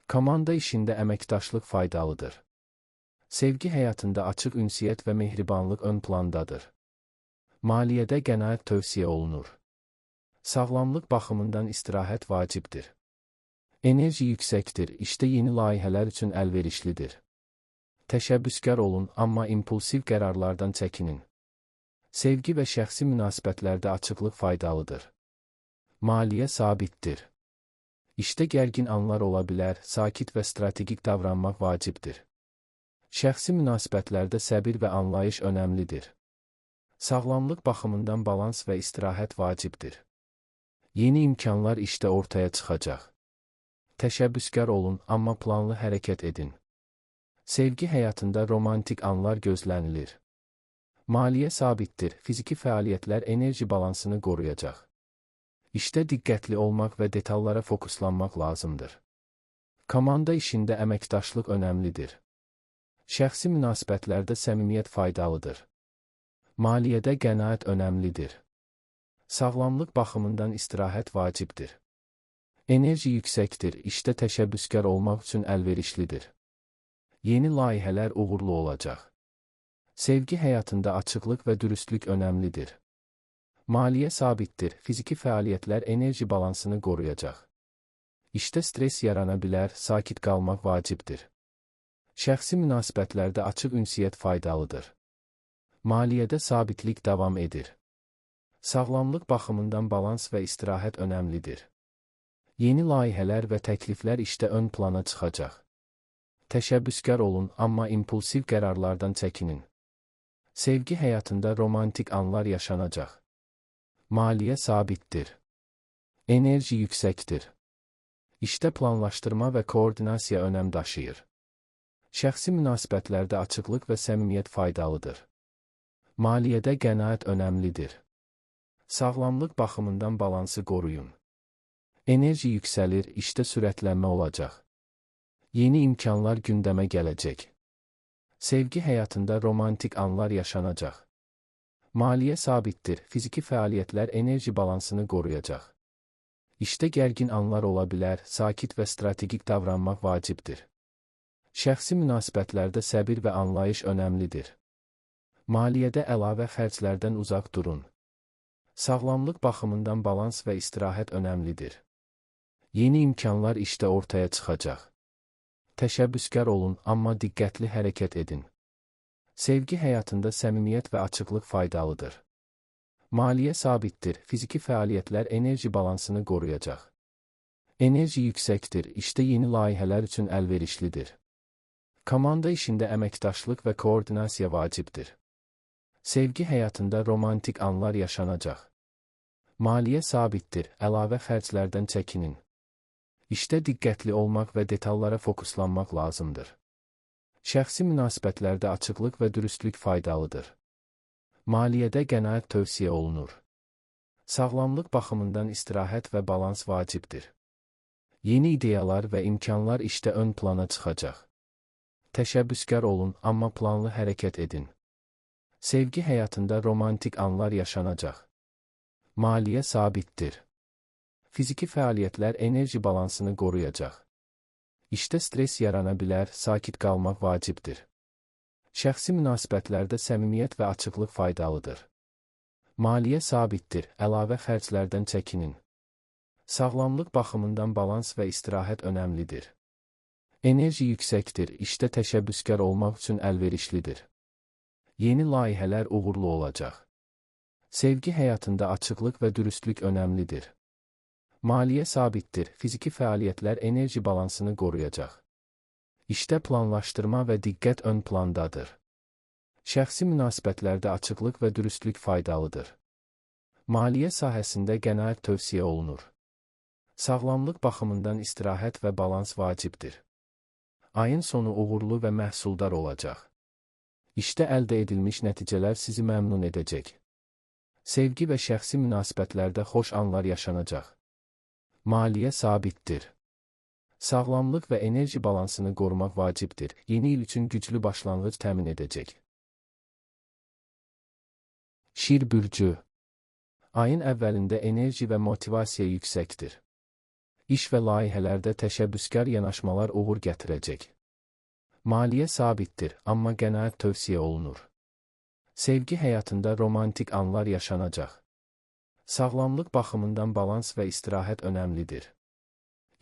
Komanda işində əməkdaşlıq faydalıdır. Sevgi həyatında açıq ünsiyyət və mehribanlıq ön plandadır. Maliyyədə qənaət tövsiyə olunur. Sağlamlıq baxımından istirahət vacibdir. Enerji yüksəkdir, işdə yeni layihələr üçün əlverişlidir. Təşəbbüskar olun, amma impulsiv qərarlardan çəkinin. Sevgi və şəxsi münasibətlərdə açıqlıq faydalıdır. Maliyyə sabitdir. İşdə gərgin anlar ola bilər, sakit və strategik davranmaq vacibdir. Şəxsi münasibətlərdə səbir və anlayış önəmlidir. Sağlamlıq baxımından balans və istirahət vacibdir. Yeni imkanlar işdə ortaya çıxacaq. Təşəbbüskar olun, amma planlı hərəkət edin. Sevgi həyatında romantik anlar gözlənilir. Maliyyə sabitdir, fiziki fəaliyyətlər enerji balansını qoruyacaq. İşdə diqqətli olmaq və detallara fokuslanmaq lazımdır. Komanda işində əməkdaşlıq önəmlidir. Şəxsi münasibətlərdə səmimiyyət faydalıdır. Maliyyədə qənaət önəmlidir. Sağlamlıq baxımından istirahət vacibdir. Enerji yüksəkdir, işdə təşəbbüskar olmaq üçün əlverişlidir. Yeni layihələr uğurlu olacaq. Sevgi həyatında açıqlıq və dürüstlük önəmlidir. Maliyyə sabitdir, fiziki fəaliyyətlər enerji balansını qoruyacaq. İşdə stres yarana bilər, sakit qalmaq vacibdir. Şəxsi münasibətlərdə açıq ünsiyyət faydalıdır. Maliyyədə sabitlik davam edir. Sağlamlıq baxımından balans və istirahət önəmlidir. Yeni layihələr və təkliflər işdə ön plana çıxacaq. Təşəbbüskar olun, amma impulsiv qərarlardan çəkinin. Sevgi həyatında romantik anlar yaşanacaq. Maliyyə sabitdir. Enerji yüksəkdir. İşdə planlaşdırma və koordinasiya önəm daşıyır. Şəxsi münasibətlərdə açıqlıq və səmimiyyət faydalıdır. Maliyyədə qənaət önəmlidir. Sağlamlıq baxımından balansı qoruyun. Enerji yüksəlir, işdə sürətlənmə olacaq. Yeni imkanlar gündəmə gələcək. Sevgi həyatında romantik anlar yaşanacaq. Maliyyə sabitdir, fiziki fəaliyyətlər enerji balansını qoruyacaq. İşdə gərgin anlar ola bilər, sakit və strategik davranmaq vacibdir. Şəxsi münasibətlərdə səbir və anlayış önəmlidir. Maliyyədə əlavə xərclərdən uzaq durun. Sağlamlıq baxımından balans və istirahət önəmlidir. Yeni imkanlar işdə ortaya çıxacaq. Təşəbbüskar olun, amma diqqətli hərəkət edin. Sevgi həyatında səmimiyyət və açıqlıq faydalıdır. Maliyyə sabitdir, fiziki fəaliyyətlər enerji balansını qoruyacaq. Enerji yüksəkdir, işdə yeni layihələr üçün əlverişlidir. Komanda işində əməkdaşlıq və koordinasiya vacibdir. Sevgi həyatında romantik anlar yaşanacaq. Maliyyə sabitdir, əlavə xərclərdən çəkinin. İşdə diqqətli olmaq və detallara fokuslanmaq lazımdır. Şəxsi münasibətlərdə açıqlıq və dürüstlük faydalıdır. Maliyyədə qənaət tövsiyə olunur. Sağlamlıq baxımından istirahət və balans vacibdir. Yeni ideyalar və imkanlar işdə ön plana çıxacaq. Təşəbbüskar olun, amma planlı hərəkət edin. Sevgi həyatında romantik anlar yaşanacaq. Maliyyə sabitdir. Fiziki fəaliyyətlər enerji balansını qoruyacaq. İşdə stres yarana bilər, sakit qalmaq vacibdir. Şəxsi münasibətlərdə səmimiyyət və açıqlıq faydalıdır. Maliyyə sabitdir, əlavə xərclərdən çəkinin. Sağlamlıq baxımından balans və istirahət önəmlidir. Enerji yüksəkdir, işdə təşəbbüskar olmaq üçün əlverişlidir. Yeni layihələr uğurlu olacaq. Sevgi həyatında açıqlıq və dürüstlük önəmlidir. Maliyyə sabitdir, fiziki fəaliyyətlər enerji balansını qoruyacaq. İşdə planlaşdırma və diqqət ön plandadır. Şəxsi münasibətlərdə açıqlıq və dürüstlük faydalıdır. Maliyyə sahəsində qənaət tövsiyə olunur. Sağlamlıq baxımından istirahət və balans vacibdir. Ayın sonu uğurlu və məhsuldar olacaq. İşdə əldə edilmiş nəticələr sizi məmnun edəcək. Sevgi və şəxsi münasibətlərdə xoş anlar yaşanacaq. Maliyyə sabitdir. Sağlamlıq və enerji balansını qorumaq vacibdir. Yeni il üçün güclü başlanğıc təmin edəcək. Şir bürcü. Ayın əvvəlində enerji və motivasiya yüksəkdir. İş və layihələrdə təşəbbüskar yanaşmalar uğur gətirəcək. Maliyyə sabitdir, amma qənaət tövsiyə olunur. Sevgi həyatında romantik anlar yaşanacaq. Sağlamlıq baxımından balans və istirahət önəmlidir.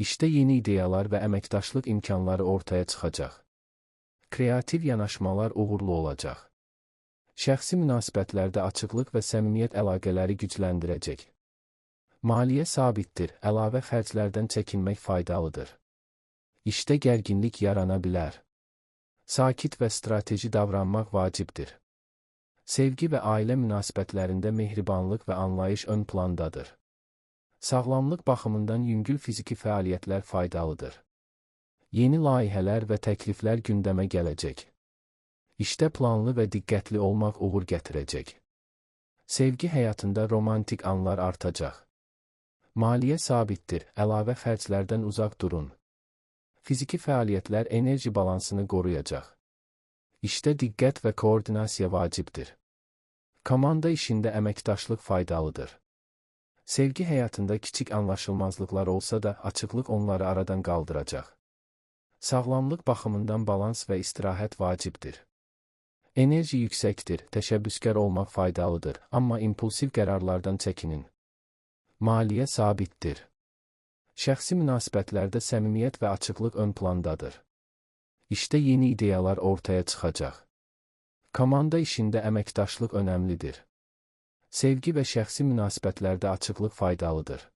İşdə yeni ideyalar və əməkdaşlıq imkanları ortaya çıxacaq. Kreativ yanaşmalar uğurlu olacaq. Şəxsi münasibətlərdə açıqlıq və səmimiyyət əlaqələri gücləndirəcək. Maliyyə sabitdir, əlavə xərclərdən çəkinmək faydalıdır. İşdə gərginlik yarana bilər. Sakit və strateji davranmaq vacibdir. Sevgi və ailə münasibətlərində mehribanlıq və anlayış ön plandadır. Sağlamlıq baxımından yüngül fiziki fəaliyyətlər faydalıdır. Yeni layihələr və təkliflər gündəmə gələcək. İşdə planlı və diqqətli olmaq uğur gətirəcək. Sevgi həyatında romantik anlar artacaq. Maliyyə sabitdir, əlavə xərclərdən uzaq durun. Fiziki fəaliyyətlər enerji balansını qoruyacaq. İşdə diqqət və koordinasiya vacibdir. Komanda işində əməkdaşlıq faydalıdır. Sevgi həyatında kiçik anlaşılmazlıqlar olsa da açıqlıq onları aradan qaldıracaq. Sağlamlıq baxımından balans və istirahət vacibdir. Enerji yüksəkdir, təşəbbüskar olmaq faydalıdır, amma impulsiv qərarlardan çəkinin. Maliyyə sabitdir. Şəxsi münasibətlərdə səmimiyyət və açıqlıq ön plandadır. İşdə yeni ideyalar ortaya çıxacaq. Komanda işində əməkdaşlıq önəmlidir. Sevgi və şəxsi münasibətlərdə açıqlıq faydalıdır.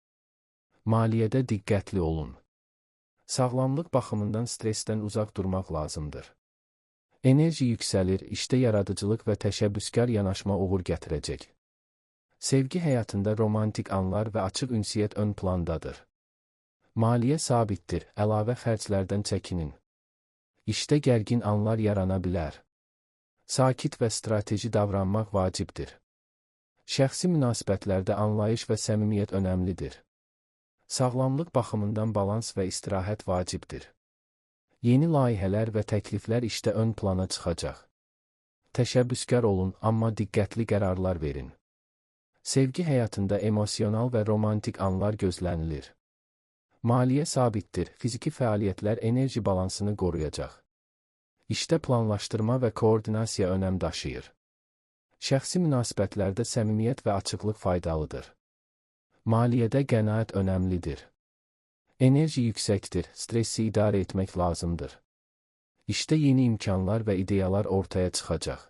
Maliyyədə diqqətli olun. Sağlamlıq baxımından stressdən uzaq durmaq lazımdır. Enerji yüksəlir, işdə yaradıcılıq və təşəbbüskar yanaşma uğur gətirəcək. Sevgi həyatında romantik anlar və açıq ünsiyyət ön plandadır. Maliyyə sabitdir, əlavə xərclərdən çəkinin. İşdə gərgin anlar yarana bilər. Sakit və strateji davranmaq vacibdir. Şəxsi münasibətlərdə anlayış və səmimiyyət önəmlidir. Sağlamlıq baxımından balans və istirahət vacibdir. Yeni layihələr və təkliflər işdə ön plana çıxacaq. Təşəbbüskar olun, amma diqqətli qərarlar verin. Sevgi həyatında emosional və romantik anlar gözlənilir. Maliyyə sabitdir, fiziki fəaliyyətlər enerji balansını qoruyacaq. İşdə planlaşdırma və koordinasiya önəm daşıyır. Şəxsi münasibətlərdə səmimiyyət və açıqlıq faydalıdır. Maliyyədə qənaət önəmlidir. Enerji yüksəkdir, stressi idarə etmək lazımdır. İşdə yeni imkanlar və ideyalar ortaya çıxacaq.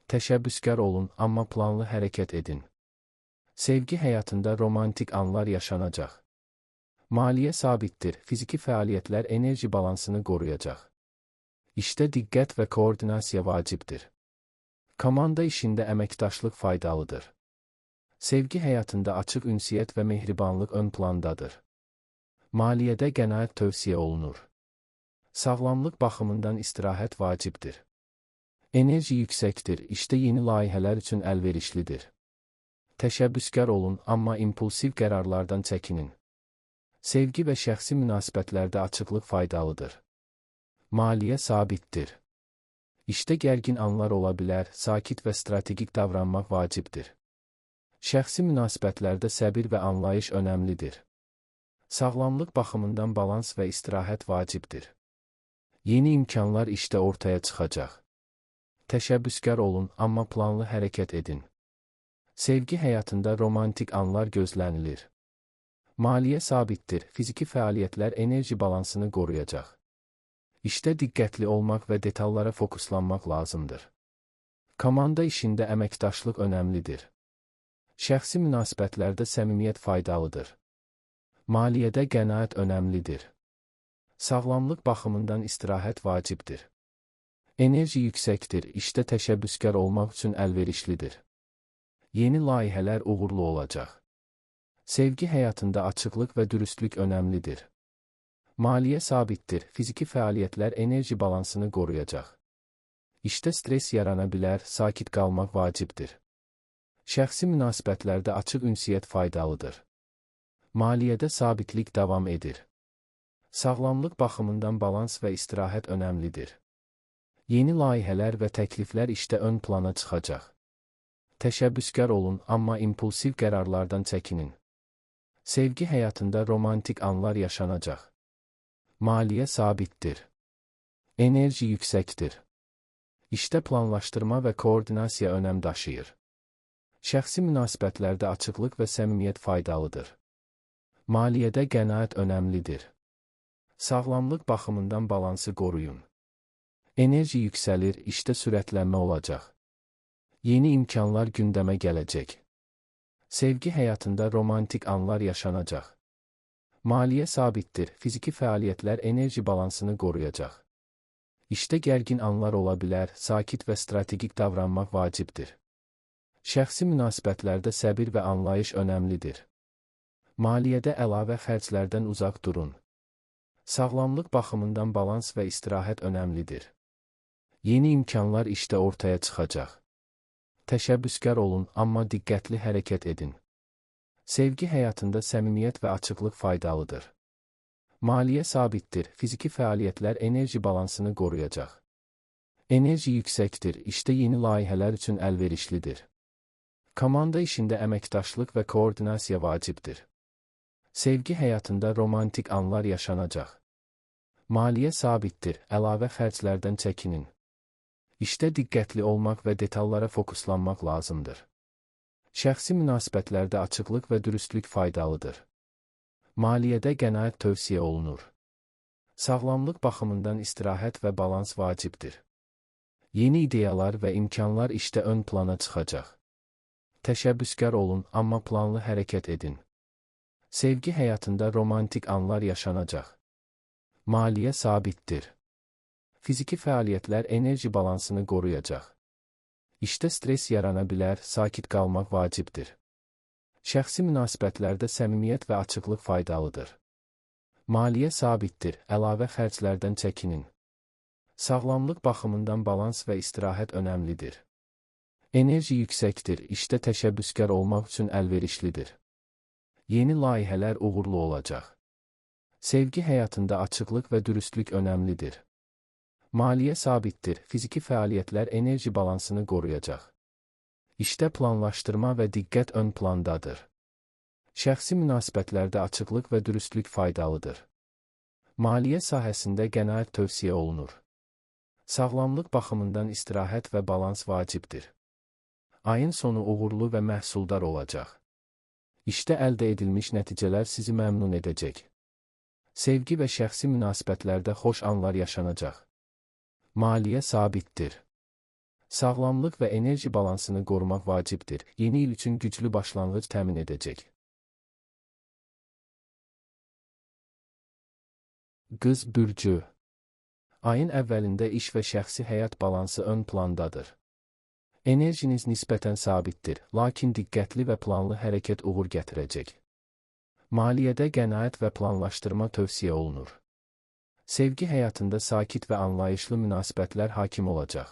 Təşəbbüskar olun, amma planlı hərəkət edin. Sevgi həyatında romantik anlar yaşanacaq. Maliyyə sabitdir, fiziki fəaliyyətlər enerji balansını qoruyacaq. İşdə diqqət və koordinasiya vacibdir. Komanda işində əməkdaşlıq faydalıdır. Sevgi həyatında açıq ünsiyyət və mehribanlıq ön plandadır. Maliyyədə qənaət tövsiyə olunur. Sağlamlıq baxımından istirahət vacibdir. Enerji yüksəkdir, işdə yeni layihələr üçün əlverişlidir. Təşəbbüskar olun, amma impulsiv qərarlardan çəkinin. Sevgi və şəxsi münasibətlərdə açıqlıq faydalıdır. Maliyyə sabitdir. İşdə gərgin anlar ola bilər, sakit və strategik davranmaq vacibdir. Şəxsi münasibətlərdə səbir və anlayış önəmlidir. Sağlamlıq baxımından balans və istirahət vacibdir. Yeni imkanlar işdə ortaya çıxacaq. Təşəbbüskar olun, amma planlı hərəkət edin. Sevgi həyatında romantik anlar gözlənilir. Maliyyə sabitdir, fiziki fəaliyyətlər enerji balansını qoruyacaq. İşdə diqqətli olmaq və detallara fokuslanmaq lazımdır. Komanda işində əməkdaşlıq önəmlidir. Şəxsi münasibətlərdə səmimiyyət faydalıdır. Maliyyədə qənaət önəmlidir. Sağlamlıq baxımından istirahət vacibdir. Enerji yüksəkdir, işdə təşəbbüskar olmaq üçün əlverişlidir. Yeni layihələr uğurlu olacaq. Sevgi həyatında açıqlıq və dürüstlük önəmlidir. Maliyyə sabitdir, fiziki fəaliyyətlər enerji balansını qoruyacaq. İşdə stres yarana bilər, sakit qalmaq vacibdir. Şəxsi münasibətlərdə açıq ünsiyyət faydalıdır. Maliyyədə sabitlik davam edir. Sağlamlıq baxımından balans və istirahət önəmlidir. Yeni layihələr və təkliflər işdə ön plana çıxacaq. Təşəbbüskar olun, amma impulsiv qərarlardan çəkinin. Sevgi həyatında romantik anlar yaşanacaq. Maliyyə sabitdir. Enerji yüksəkdir. İşdə planlaşdırma və koordinasiya önəm daşıyır. Şəxsi münasibətlərdə açıqlıq və səmimiyyət faydalıdır. Maliyyədə qənaət önəmlidir. Sağlamlıq baxımından balansı qoruyun. Enerji yüksəlir, işdə sürətlənmə olacaq. Yeni imkanlar gündəmə gələcək. Sevgi həyatında romantik anlar yaşanacaq. Maliyyə sabitdir, fiziki fəaliyyətlər enerji balansını qoruyacaq. İşdə gərgin anlar ola bilər, sakit və strategik davranmaq vacibdir. Şəxsi münasibətlərdə səbir və anlayış önəmlidir. Maliyyədə əlavə xərclərdən uzaq durun. Sağlamlıq baxımından balans və istirahət önəmlidir. Yeni imkanlar işdə ortaya çıxacaq. Təşəbbüskar olun, amma diqqətli hərəkət edin. Sevgi həyatında səmimiyyət və açıqlıq faydalıdır. Maliyyə sabitdir, fiziki fəaliyyətlər enerji balansını qoruyacaq. Enerji yüksəkdir, işdə yeni layihələr üçün əlverişlidir. Komanda işində əməkdaşlıq və koordinasiya vacibdir. Sevgi həyatında romantik anlar yaşanacaq. Maliyyə sabitdir, əlavə xərclərdən çəkinin. İşdə diqqətli olmaq və detallara fokuslanmaq lazımdır. Şəxsi münasibətlərdə açıqlıq və dürüstlük faydalıdır. Maliyyədə qənaət tövsiyə olunur. Sağlamlıq baxımından istirahət və balans vacibdir. Yeni ideyalar və imkanlar işdə ön plana çıxacaq. Təşəbbüskar olun, amma planlı hərəkət edin. Sevgi həyatında romantik anlar yaşanacaq. Maliyyə sabitdir. Fiziki fəaliyyətlər enerji balansını qoruyacaq. İşdə stres yarana bilər, sakit qalmaq vacibdir. Şəxsi münasibətlərdə səmimiyyət və açıqlıq faydalıdır. Maliyyə sabitdir, əlavə xərclərdən çəkinin. Sağlamlıq baxımından balans və istirahət önəmlidir. Enerji yüksəkdir, işdə təşəbbüskar olmaq üçün əlverişlidir. Yeni layihələr uğurlu olacaq. Sevgi həyatında açıqlıq və dürüstlük önəmlidir. Maliyyə sabitdir, fiziki fəaliyyətlər enerji balansını qoruyacaq. İşdə planlaşdırma və diqqət ön plandadır. Şəxsi münasibətlərdə açıqlıq və dürüstlük faydalıdır. Maliyyə sahəsində qənaət tövsiyə olunur. Sağlamlıq baxımından istirahət və balans vacibdir. Ayın sonu uğurlu və məhsuldar olacaq. İşdə əldə edilmiş nəticələr sizi məmnun edəcək. Sevgi və şəxsi münasibətlərdə xoş anlar yaşanacaq. Maliyyə sabitdir. Sağlamlıq və enerji balansını qorumaq vacibdir. Yeni il üçün güclü başlanğıc təmin edəcək. Qız bürcü. Ayın əvvəlində iş və şəxsi həyat balansı ön plandadır. Enerjiniz nisbətən sabitdir, lakin diqqətli və planlı hərəkət uğur gətirəcək. Maliyyədə qənaət və planlaşdırma tövsiyə olunur. Sevgi həyatında sakit və anlayışlı münasibətlər hakim olacaq.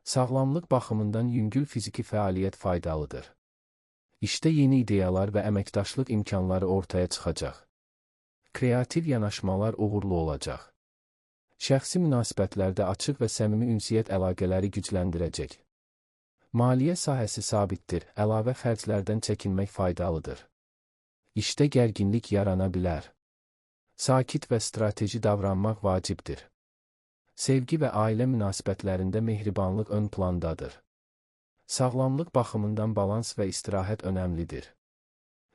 Sağlamlıq baxımından yüngül fiziki fəaliyyət faydalıdır. İşdə yeni ideyalar və əməkdaşlıq imkanları ortaya çıxacaq. Kreativ yanaşmalar uğurlu olacaq. Şəxsi münasibətlərdə açıq və səmimi ünsiyyət əlaqələri gücləndirəcək. Maliyyə sahəsi sabitdir, əlavə xərclərdən çəkinmək faydalıdır. İşdə gərginlik yarana bilər. Sakit və strateji davranmaq vacibdir. Sevgi və ailə münasibətlərində mehribanlıq ön plandadır. Sağlamlıq baxımından balans və istirahət önəmlidir.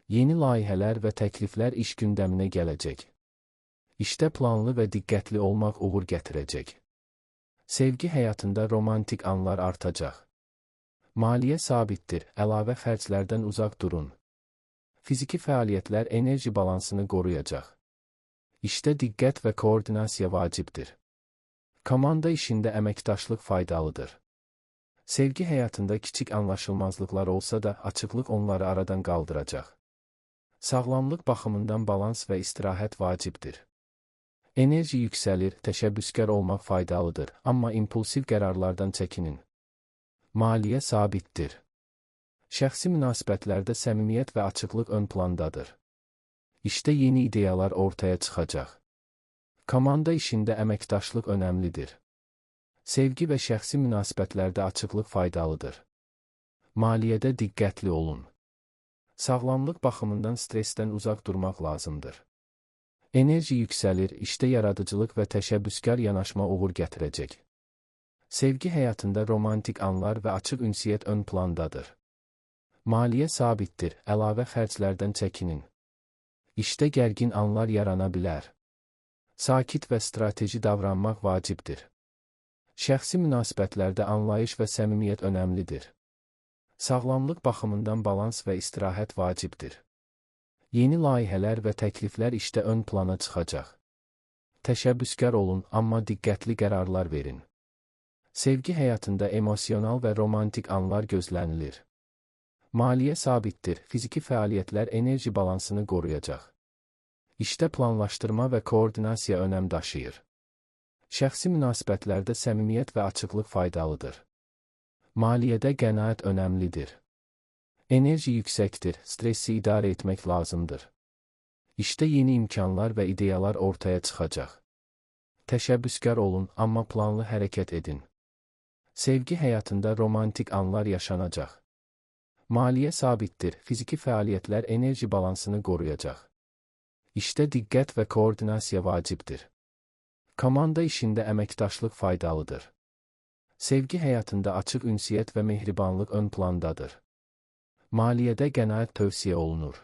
Yeni layihələr və təkliflər iş gündəminə gələcək. İşdə planlı və diqqətli olmaq uğur gətirəcək. Sevgi həyatında romantik anlar artacaq. Maliyyə sabitdir, əlavə xərclərdən uzaq durun. Fiziki fəaliyyətlər enerji balansını qoruyacaq. İşdə diqqət və koordinasiya vacibdir. Komanda işində əməkdaşlıq faydalıdır. Sevgi həyatında kiçik anlaşılmazlıqlar olsa da, açıqlıq onları aradan qaldıracaq. Sağlamlıq baxımından balans və istirahət vacibdir. Enerji yüksəlir, təşəbbüskar olmaq faydalıdır, amma impulsiv qərarlardan çəkinin. Maliyyə sabitdir. Şəxsi münasibətlərdə səmimiyyət və açıqlıq ön plandadır. İşdə yeni ideyalar ortaya çıxacaq. Komanda işində əməkdaşlıq önəmlidir. Sevgi və şəxsi münasibətlərdə açıqlıq faydalıdır. Maliyyədə diqqətli olun. Sağlamlıq baxımından stressdən uzaq durmaq lazımdır. Enerji yüksəlir, işdə yaradıcılıq və təşəbbüskar yanaşma uğur gətirəcək. Sevgi həyatında romantik anlar və açıq ünsiyyət ön plandadır. Maliyyə sabitdir, əlavə xərclərdən çəkinin. İşdə gərgin anlar yarana bilər. Sakit və strateji davranmaq vacibdir. Şəxsi münasibətlərdə anlayış və səmimiyyət önəmlidir. Sağlamlıq baxımından balans və istirahət vacibdir. Yeni layihələr və təkliflər işdə ön plana çıxacaq. Təşəbbüskar olun, amma diqqətli qərarlar verin. Sevgi həyatında emosional və romantik anlar gözlənilir. Maliyyə sabitdir, fiziki fəaliyyətlər enerji balansını qoruyacaq. İşdə planlaşdırma və koordinasiya önəm daşıyır. Şəxsi münasibətlərdə səmimiyyət və açıqlıq faydalıdır. Maliyyədə qənaət önəmlidir. Enerji yüksəkdir, stressi idarə etmək lazımdır. İşdə yeni imkanlar və ideyalar ortaya çıxacaq. Təşəbbüskar olun, amma planlı hərəkət edin. Sevgi həyatında romantik anlar yaşanacaq. Maliyyə sabitdir, fiziki fəaliyyətlər enerji balansını qoruyacaq. İşdə diqqət və koordinasiya vacibdir. Komanda işində əməkdaşlıq faydalıdır. Sevgi həyatında açıq ünsiyyət və mehribanlıq ön plandadır. Maliyyədə qənaət tövsiyə olunur.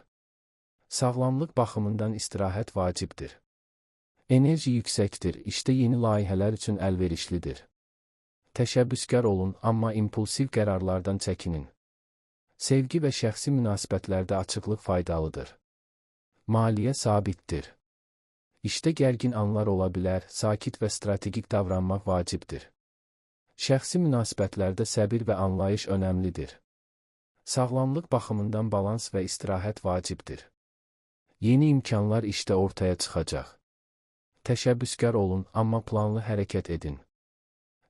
Sağlamlıq baxımından istirahət vacibdir. Enerji yüksəkdir, işdə yeni layihələr üçün əlverişlidir. Təşəbbüskar olun, amma impulsiv qərarlardan çəkinin. Sevgi və şəxsi münasibətlərdə açıqlıq faydalıdır. Maliyyə sabitdir. İşdə gərgin anlar ola bilər, sakit və strategik davranmaq vacibdir. Şəxsi münasibətlərdə səbir və anlayış önəmlidir. Sağlamlıq baxımından balans və istirahət vacibdir. Yeni imkanlar işdə ortaya çıxacaq. Təşəbbüskar olun, amma planlı hərəkət edin.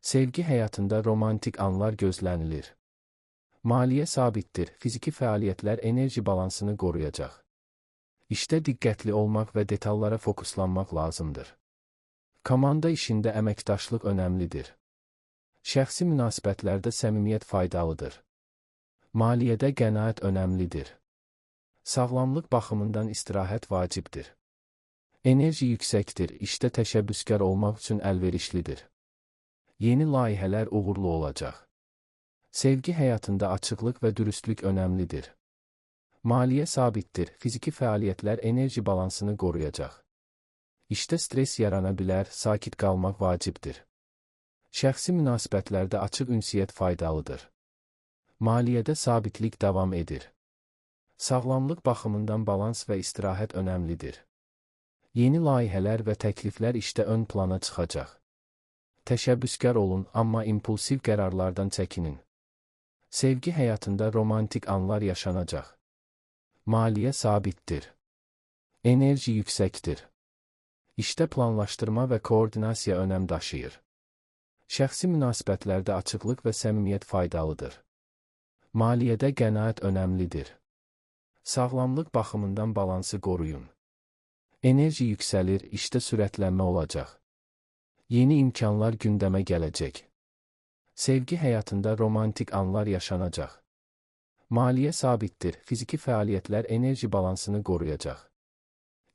Sevgi həyatında romantik anlar gözlənilir. Maliyyə sabitdir, fiziki fəaliyyətlər enerji balansını qoruyacaq. İşdə diqqətli olmaq və detallara fokuslanmaq lazımdır. Komanda işində əməkdaşlıq önəmlidir. Şəxsi münasibətlərdə səmimiyyət faydalıdır. Maliyyədə qənaət önəmlidir. Sağlamlıq baxımından istirahət vacibdir. Enerji yüksəkdir, işdə təşəbbüskar olmaq üçün əlverişlidir. Yeni layihələr uğurlu olacaq. Sevgi həyatında açıqlıq və dürüstlük önəmlidir. Maliyyə sabitdir, fiziki fəaliyyətlər enerji balansını qoruyacaq. İşdə stres yarana bilər, sakit qalmaq vacibdir. Şəxsi münasibətlərdə açıq ünsiyyət faydalıdır. Maliyyədə sabitlik davam edir. Sağlamlıq baxımından balans və istirahət önəmlidir. Yeni layihələr və təkliflər işdə ön plana çıxacaq. Təşəbbüskar olun, amma impulsiv qərarlardan çəkinin. Sevgi həyatında romantik anlar yaşanacaq. Maliyyə sabitdir. Enerji yüksəkdir. İşdə planlaşdırma və koordinasiya önəm daşıyır. Şəxsi münasibətlərdə açıqlıq və səmimiyyət faydalıdır. Maliyyədə qənaət önəmlidir. Sağlamlıq baxımından balansı qoruyun. Enerji yüksəlir, işdə sürətlənmə olacaq. Yeni imkanlar gündəmə gələcək. Sevgi həyatında romantik anlar yaşanacaq. Maliyyə sabitdir, fiziki fəaliyyətlər enerji balansını qoruyacaq.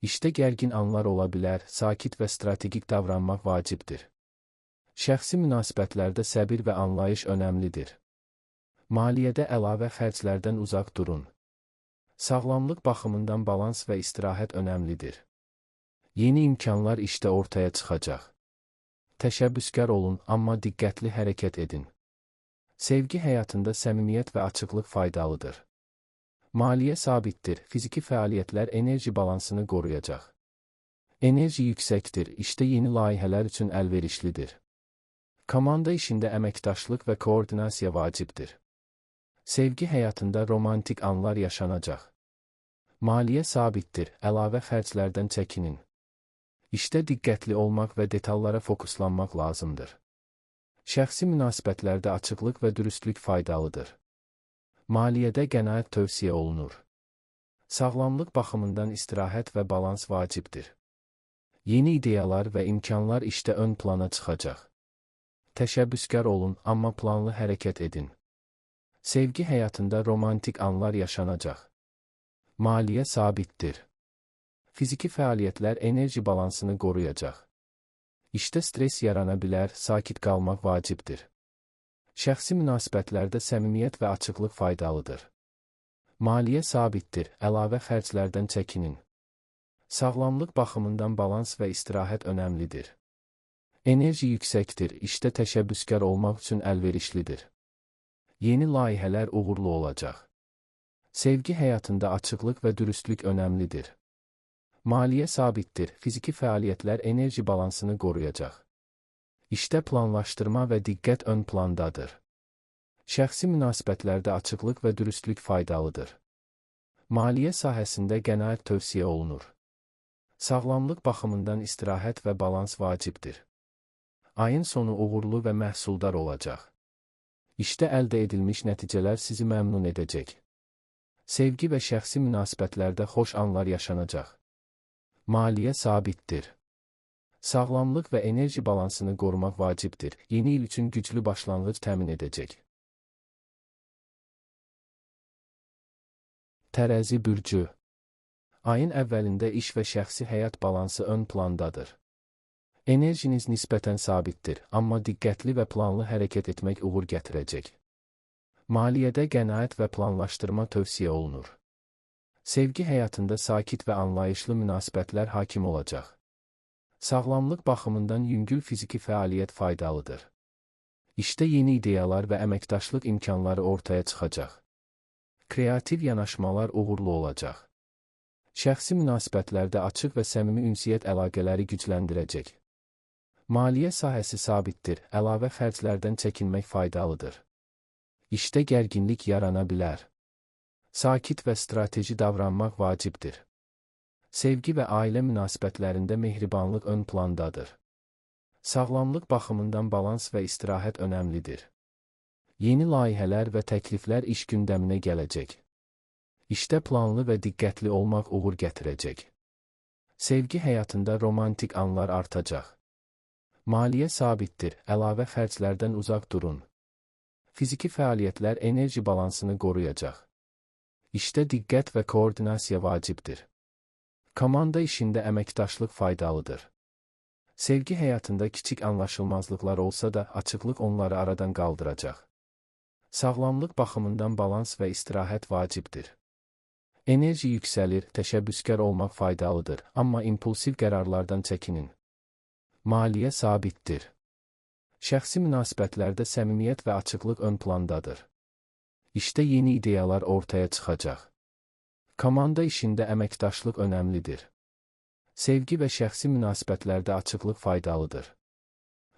İşdə gərgin anlar ola bilər, sakit və strategik davranmaq vacibdir. Şəxsi münasibətlərdə səbir və anlayış önəmlidir. Maliyyədə əlavə xərclərdən uzaq durun. Sağlamlıq baxımından balans və istirahət önəmlidir. Yeni imkanlar işdə ortaya çıxacaq. Təşəbbüskar olun, amma diqqətli hərəkət edin. Sevgi həyatında səmimiyyət və açıqlıq faydalıdır. Maliyyə sabitdir, fiziki fəaliyyətlər enerji balansını qoruyacaq. Enerji yüksəkdir, işdə yeni layihələr üçün əlverişlidir. Komanda işində əməkdaşlıq və koordinasiya vacibdir. Sevgi həyatında romantik anlar yaşanacaq. Maliyyə sabitdir, əlavə xərclərdən çəkinin. İşdə diqqətli olmaq və detallara fokuslanmaq lazımdır. Şəxsi münasibətlərdə açıqlıq və dürüstlük faydalıdır. Maliyyədə qənaət tövsiyə olunur. Sağlamlıq baxımından istirahət və balans vacibdir. Yeni ideyalar və imkanlar işdə ön plana çıxacaq. Təşəbbüskar olun, amma planlı hərəkət edin. Sevgi həyatında romantik anlar yaşanacaq. Maliyyə sabitdir. Fiziki fəaliyyətlər enerji balansını qoruyacaq. İşdə stres yarana bilər, sakit qalmaq vacibdir. Şəxsi münasibətlərdə səmimiyyət və açıqlıq faydalıdır. Maliyyə sabitdir, əlavə xərclərdən çəkinin. Sağlamlıq baxımından balans və istirahət önəmlidir. Enerji yüksəkdir, işdə təşəbbüskar olmaq üçün əlverişlidir. Yeni layihələr uğurlu olacaq. Sevgi həyatında açıqlıq və dürüstlük önəmlidir. Maliyyə sabitdir, fiziki fəaliyyətlər enerji balansını qoruyacaq. İşdə planlaşdırma və diqqət ön plandadır. Şəxsi münasibətlərdə açıqlıq və dürüstlük faydalıdır. Maliyyə sahəsində qənaət tövsiyə olunur. Sağlamlıq baxımından istirahət və balans vacibdir. Ayın sonu uğurlu və məhsuldar olacaq. İşdə əldə edilmiş nəticələr sizi məmnun edəcək. Sevgi və şəxsi münasibətlərdə xoş anlar yaşanacaq. Maliyyə sabitdir. Sağlamlıq və enerji balansını qorumaq vacibdir. Yeni il üçün güclü başlanğıc təmin edəcək. Tərəzi bürcü. Ayın əvvəlində iş və şəxsi həyat balansı ön plandadır. Enerjiniz nisbətən sabitdir, amma diqqətli və planlı hərəkət etmək uğur gətirəcək. Maliyyədə qənaət və planlaşdırma tövsiyə olunur. Sevgi həyatında sakit və anlayışlı münasibətlər hakim olacaq. Sağlamlıq baxımından yüngül fiziki fəaliyyət faydalıdır. İşdə yeni ideyalar və əməkdaşlıq imkanları ortaya çıxacaq. Kreativ yanaşmalar uğurlu olacaq. Şəxsi münasibətlərdə açıq və səmimi ünsiyyət əlaqələri gücləndirəcək. Maliyyə sahəsi sabitdir, əlavə xərclərdən çəkinmək faydalıdır. İşdə gərginlik yarana bilər. Sakit və strateji davranmaq vacibdir. Sevgi və ailə münasibətlərində mehribanlıq ön plandadır. Sağlamlıq baxımından balans və istirahət önəmlidir. Yeni layihələr və təkliflər iş gündəminə gələcək. İşdə planlı və diqqətli olmaq uğur gətirəcək. Sevgi həyatında romantik anlar artacaq. Maliyyə sabitdir, əlavə xərclərdən uzaq durun. Fiziki fəaliyyətlər enerji balansını qoruyacaq. İşdə diqqət və koordinasiya vacibdir. Komanda işində əməkdaşlıq faydalıdır. Sevgi həyatında kiçik anlaşılmazlıqlar olsa da, açıqlıq onları aradan qaldıracaq. Sağlamlıq baxımından balans və istirahət vacibdir. Enerji yüksəlir, təşəbbüskar olmaq faydalıdır, amma impulsiv qərarlardan çəkinin. Maliyyə sabitdir. Şəxsi münasibətlərdə səmimiyyət və açıqlıq ön plandadır. İşdə yeni ideyalar ortaya çıxacaq. Komanda işində əməkdaşlıq önəmlidir. Sevgi və şəxsi münasibətlərdə açıqlıq faydalıdır.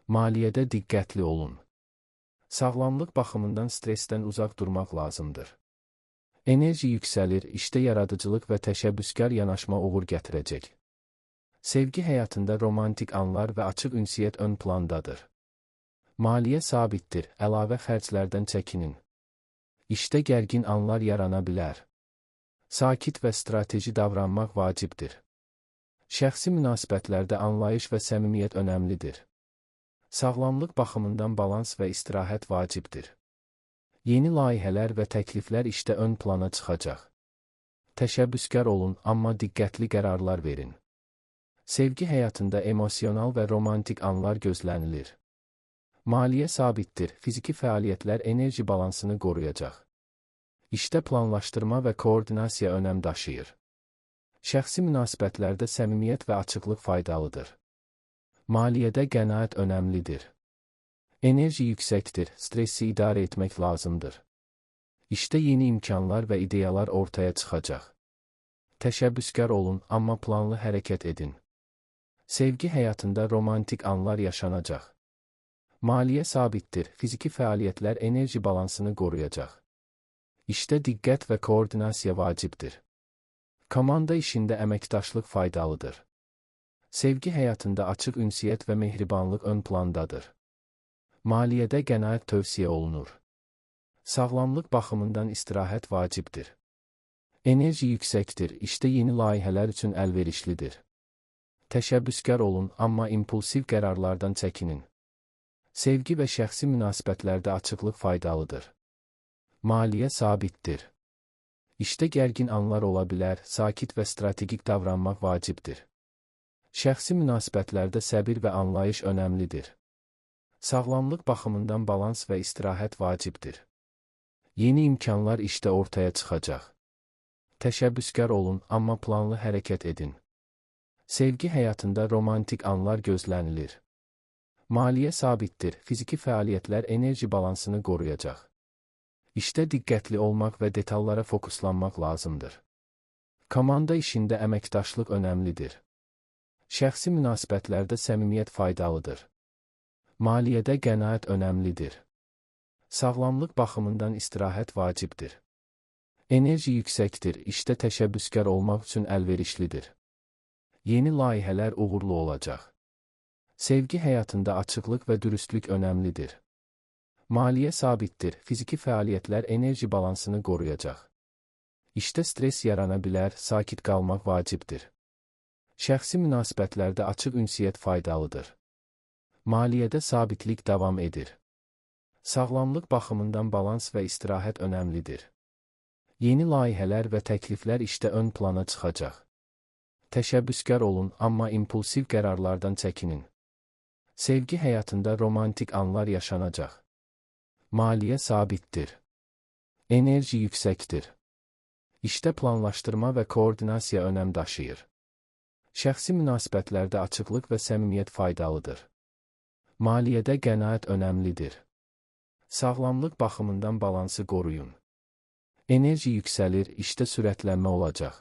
Maliyyədə diqqətli olun. Sağlamlıq baxımından stressdən uzaq durmaq lazımdır. Enerji yüksəlir, işdə yaradıcılıq və təşəbbüskar yanaşma uğur gətirəcək. Sevgi həyatında romantik anlar və açıq ünsiyyət ön plandadır. Maliyyə sabitdir, əlavə xərclərdən çəkinin. İşdə gərgin anlar yarana bilər. Sakit və strateji davranmaq vacibdir. Şəxsi münasibətlərdə anlayış və səmimiyyət önəmlidir. Sağlamlıq baxımından balans və istirahət vacibdir. Yeni layihələr və təkliflər işdə ön plana çıxacaq. Təşəbbüskar olun, amma diqqətli qərarlar verin. Sevgi həyatında emosional və romantik anlar gözlənilir. Maliyyə sabitdir, fiziki fəaliyyətlər enerji balansını qoruyacaq. İşdə planlaşdırma və koordinasiya önəm daşıyır. Şəxsi münasibətlərdə səmimiyyət və açıqlıq faydalıdır. Maliyyədə qənaət önəmlidir. Enerji yüksəkdir, stressi idarə etmək lazımdır. İşdə yeni imkanlar və ideyalar ortaya çıxacaq. Təşəbbüskar olun, amma planlı hərəkət edin. Sevgi həyatında romantik anlar yaşanacaq. Maliyyə sabitdir, fiziki fəaliyyətlər enerji balansını qoruyacaq. İşdə diqqət və koordinasiya vacibdir. Komanda işində əməkdaşlıq faydalıdır. Sevgi həyatında açıq ünsiyyət və mehribanlıq ön plandadır. Maliyyədə qənaət tövsiyə olunur. Sağlamlıq baxımından istirahət vacibdir. Enerji yüksəkdir, işdə yeni layihələr üçün əlverişlidir. Təşəbbüskar olun, amma impulsiv qərarlardan çəkinin. Sevgi və şəxsi münasibətlərdə açıqlıq faydalıdır. Maliyyə sabitdir. İşdə gərgin anlar ola bilər, sakit və strategik davranmaq vacibdir. Şəxsi münasibətlərdə səbir və anlayış önəmlidir. Sağlamlıq baxımından balans və istirahət vacibdir. Yeni imkanlar işdə ortaya çıxacaq. Təşəbbüskar olun, amma planlı hərəkət edin. Sevgi həyatında romantik anlar gözlənilir. Maliyyə sabitdir, fiziki fəaliyyətlər enerji balansını qoruyacaq. İşdə diqqətli olmaq və detallara fokuslanmaq lazımdır. Komanda işində əməkdaşlıq önəmlidir. Şəxsi münasibətlərdə səmimiyyət faydalıdır. Maliyyədə qənaət önəmlidir. Sağlamlıq baxımından istirahət vacibdir. Enerji yüksəkdir, işdə təşəbbüskar olmaq üçün əlverişlidir. Yeni layihələr uğurlu olacaq. Sevgi həyatında açıqlıq və dürüstlük önəmlidir. Maliyyə sabitdir, fiziki fəaliyyətlər enerji balansını qoruyacaq. İşdə stres yarana bilər, sakit qalmaq vacibdir. Şəxsi münasibətlərdə açıq ünsiyyət faydalıdır. Maliyyədə sabitlik davam edir. Sağlamlıq baxımından balans və istirahət önəmlidir. Yeni layihələr və təkliflər işdə ön plana çıxacaq. Təşəbbüskar olun, amma impulsiv qərarlardan çəkinin. Sevgi həyatında romantik anlar yaşanacaq. Maliyyə sabitdir. Enerji yüksəkdir. İşdə planlaşdırma və koordinasiya önəm daşıyır. Şəxsi münasibətlərdə açıqlıq və səmimiyyət faydalıdır. Maliyyədə qənaət önəmlidir. Sağlamlıq baxımından balansı qoruyun. Enerji yüksəlir, işdə sürətlənmə olacaq.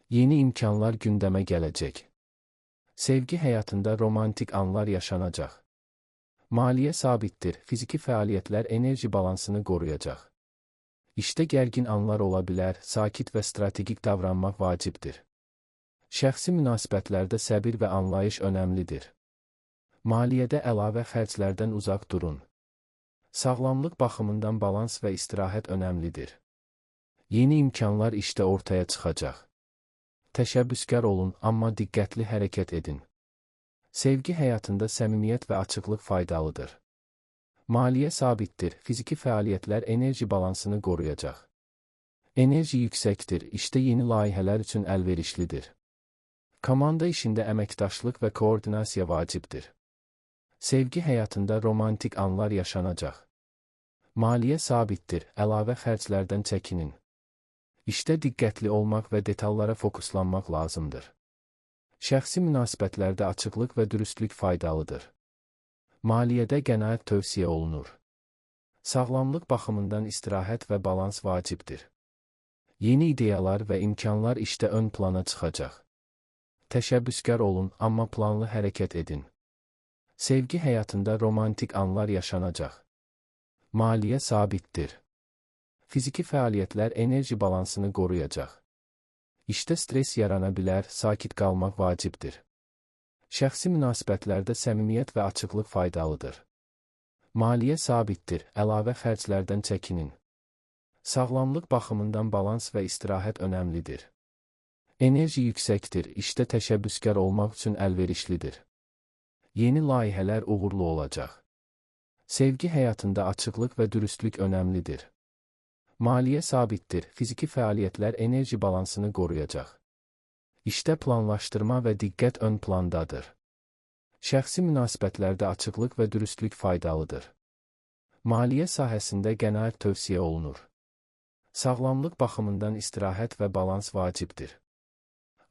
Yeni imkanlar gündəmə gələcək. Sevgi həyatında romantik anlar yaşanacaq. Maliyyə sabitdir, fiziki fəaliyyətlər enerji balansını qoruyacaq. İşdə gərgin anlar ola bilər, sakit və strategik davranmaq vacibdir. Şəxsi münasibətlərdə səbir və anlayış önəmlidir. Maliyyədə əlavə xərclərdən uzaq durun. Sağlamlıq baxımından balans və istirahət önəmlidir. Yeni imkanlar işdə ortaya çıxacaq. Təşəbbüskar olun, amma diqqətli hərəkət edin. Sevgi həyatında səmimiyyət və açıqlıq faydalıdır. Maliyyə sabitdir, fiziki fəaliyyətlər enerji balansını qoruyacaq. Enerji yüksəkdir, işdə yeni layihələr üçün əlverişlidir. Komanda işində əməkdaşlıq və koordinasiya vacibdir. Sevgi həyatında romantik anlar yaşanacaq. Maliyyə sabitdir, əlavə xərclərdən çəkinin. İşdə diqqətli olmaq və detallara fokuslanmaq lazımdır. Şəxsi münasibətlərdə açıqlıq və dürüstlük faydalıdır. Maliyyədə qənaət tövsiyə olunur. Sağlamlıq baxımından istirahət və balans vacibdir. Yeni ideyalar və imkanlar işdə ön plana çıxacaq. Təşəbbüskar olun, amma planlı hərəkət edin. Sevgi həyatında romantik anlar yaşanacaq. Maliyyə sabitdir. Fiziki fəaliyyətlər enerji balansını qoruyacaq. İşdə stres yarana bilər, sakit qalmaq vacibdir. Şəxsi münasibətlərdə səmimiyyət və açıqlıq faydalıdır. Maliyyə sabitdir, əlavə xərclərdən çəkinin. Sağlamlıq baxımından balans və istirahət önəmlidir. Enerji yüksəkdir, işdə təşəbbüskar olmaq üçün əlverişlidir. Yeni layihələr uğurlu olacaq. Sevgi həyatında açıqlıq və dürüstlük önəmlidir. Maliyyə sabitdir, fiziki fəaliyyətlər enerji balansını qoruyacaq. İşdə planlaşdırma və diqqət ön plandadır. Şəxsi münasibətlərdə açıqlıq və dürüstlük faydalıdır. Maliyyə sahəsində qənaət tövsiyə olunur. Sağlamlıq baxımından istirahət və balans vacibdir.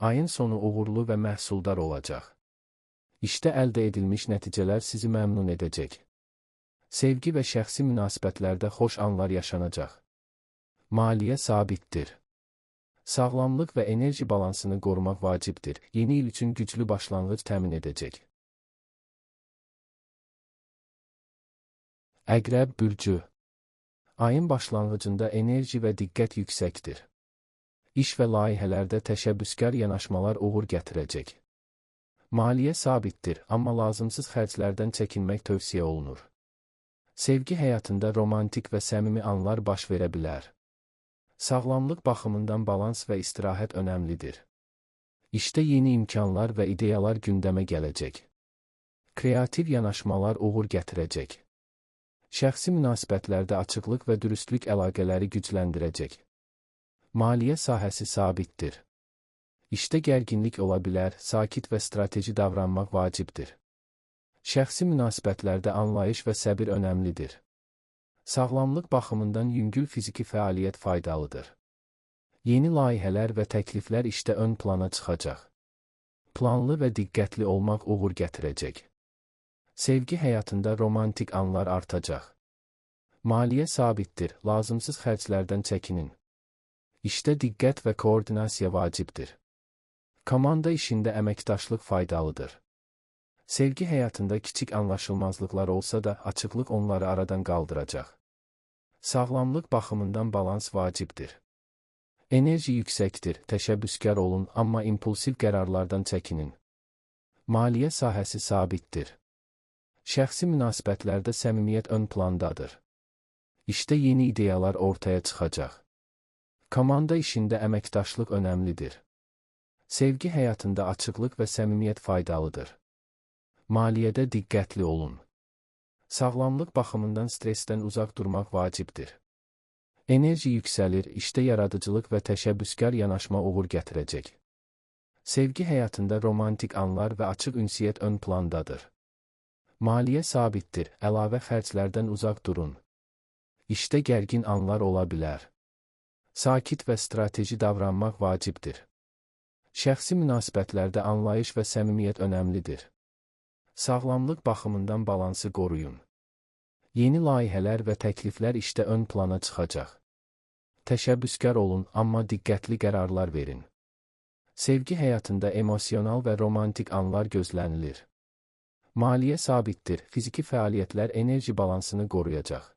Ayın sonu uğurlu və məhsuldar olacaq. İşdə əldə edilmiş nəticələr sizi məmnun edəcək. Sevgi və şəxsi münasibətlərdə xoş anlar yaşanacaq. Maliyyə sabitdir. Sağlamlıq və enerji balansını qorumaq vacibdir. Yeni il üçün güclü başlanğıc təmin edəcək. Əqrəb bürcü. Ayın başlanğıcında enerji və diqqət yüksəkdir. İş və layihələrdə təşəbbüskar yanaşmalar uğur gətirəcək. Maliyyə sabitdir, amma lazımsız xərclərdən çəkinmək tövsiyə olunur. Sevgi həyatında romantik və səmimi anlar baş verə bilər. Sağlamlıq baxımından balans və istirahət önəmlidir. İşdə yeni imkanlar və ideyalar gündəmə gələcək. Kreativ yanaşmalar uğur gətirəcək. Şəxsi münasibətlərdə açıqlıq və dürüstlük əlaqələri gücləndirəcək. Maliyyə sahəsi sabitdir. İşdə gərginlik ola bilər, sakit və strateji davranmaq vacibdir. Şəxsi münasibətlərdə anlayış və səbir önəmlidir. Sağlamlıq baxımından yüngül fiziki fəaliyyət faydalıdır. Yeni layihələr və təkliflər işdə ön plana çıxacaq. Planlı və diqqətli olmaq uğur gətirəcək. Sevgi həyatında romantik anlar artacaq. Maliyyə sabitdir, lazımsız xərclərdən çəkinin. İşdə diqqət və koordinasiya vacibdir. Komanda işində əməkdaşlıq faydalıdır. Sevgi həyatında kiçik anlaşılmazlıqlar olsa da, açıqlıq onları aradan qaldıracaq. Sağlamlıq baxımından balans vacibdir. Enerji yüksəkdir, təşəbbüskar olun, amma impulsiv qərarlardan çəkinin. Maliyyə sahəsi sabitdir. Şəxsi münasibətlərdə səmimiyyət ön plandadır. İşdə yeni ideyalar ortaya çıxacaq. Komanda işində əməkdaşlıq önəmlidir. Sevgi həyatında açıqlıq və səmimiyyət faydalıdır. Maliyyədə diqqətli olun. Sağlamlıq baxımından stressdən uzaq durmaq vacibdir. Enerji yüksəlir, işdə yaradıcılıq və təşəbbüskar yanaşma uğur gətirəcək. Sevgi həyatında romantik anlar və açıq ünsiyyət ön plandadır. Maliyyə sabitdir, əlavə xərclərdən uzaq durun. İşdə gərgin anlar ola bilər. Sakit və strateji davranmaq vacibdir. Şəxsi münasibətlərdə anlayış və səmimiyyət önəmlidir. Sağlamlıq baxımından balansı qoruyun. Yeni layihələr və təkliflər işdə ön plana çıxacaq. Təşəbbüskar olun, amma diqqətli qərarlar verin. Sevgi həyatında emosional və romantik anlar gözlənilir. Maliyyə sabitdir, fiziki fəaliyyətlər enerji balansını qoruyacaq.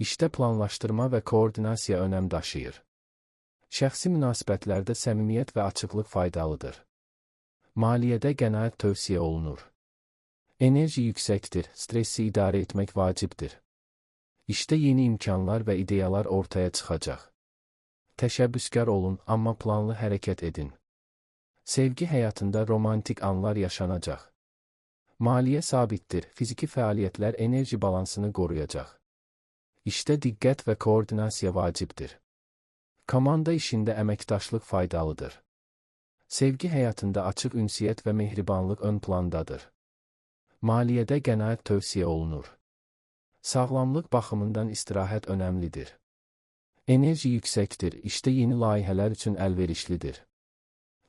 İşdə planlaşdırma və koordinasiya önəm daşıyır. Şəxsi münasibətlərdə səmimiyyət və açıqlıq faydalıdır. Maliyyədə qənaət tövsiyə olunur. Enerji yüksəkdir, stressi idarə etmək vacibdir. İşdə yeni imkanlar və ideyalar ortaya çıxacaq. Təşəbbüskar olun, amma planlı hərəkət edin. Sevgi həyatında romantik anlar yaşanacaq. Maliyyə sabitdir, fiziki fəaliyyətlər enerji balansını qoruyacaq. İşdə diqqət və koordinasiya vacibdir. Komanda işində əməkdaşlıq faydalıdır. Sevgi həyatında açıq ünsiyyət və mehribanlıq ön plandadır. Maliyyədə qənaət tövsiyə olunur. Sağlamlıq baxımından istirahət önəmlidir. Enerji yüksəkdir, işdə yeni layihələr üçün əlverişlidir.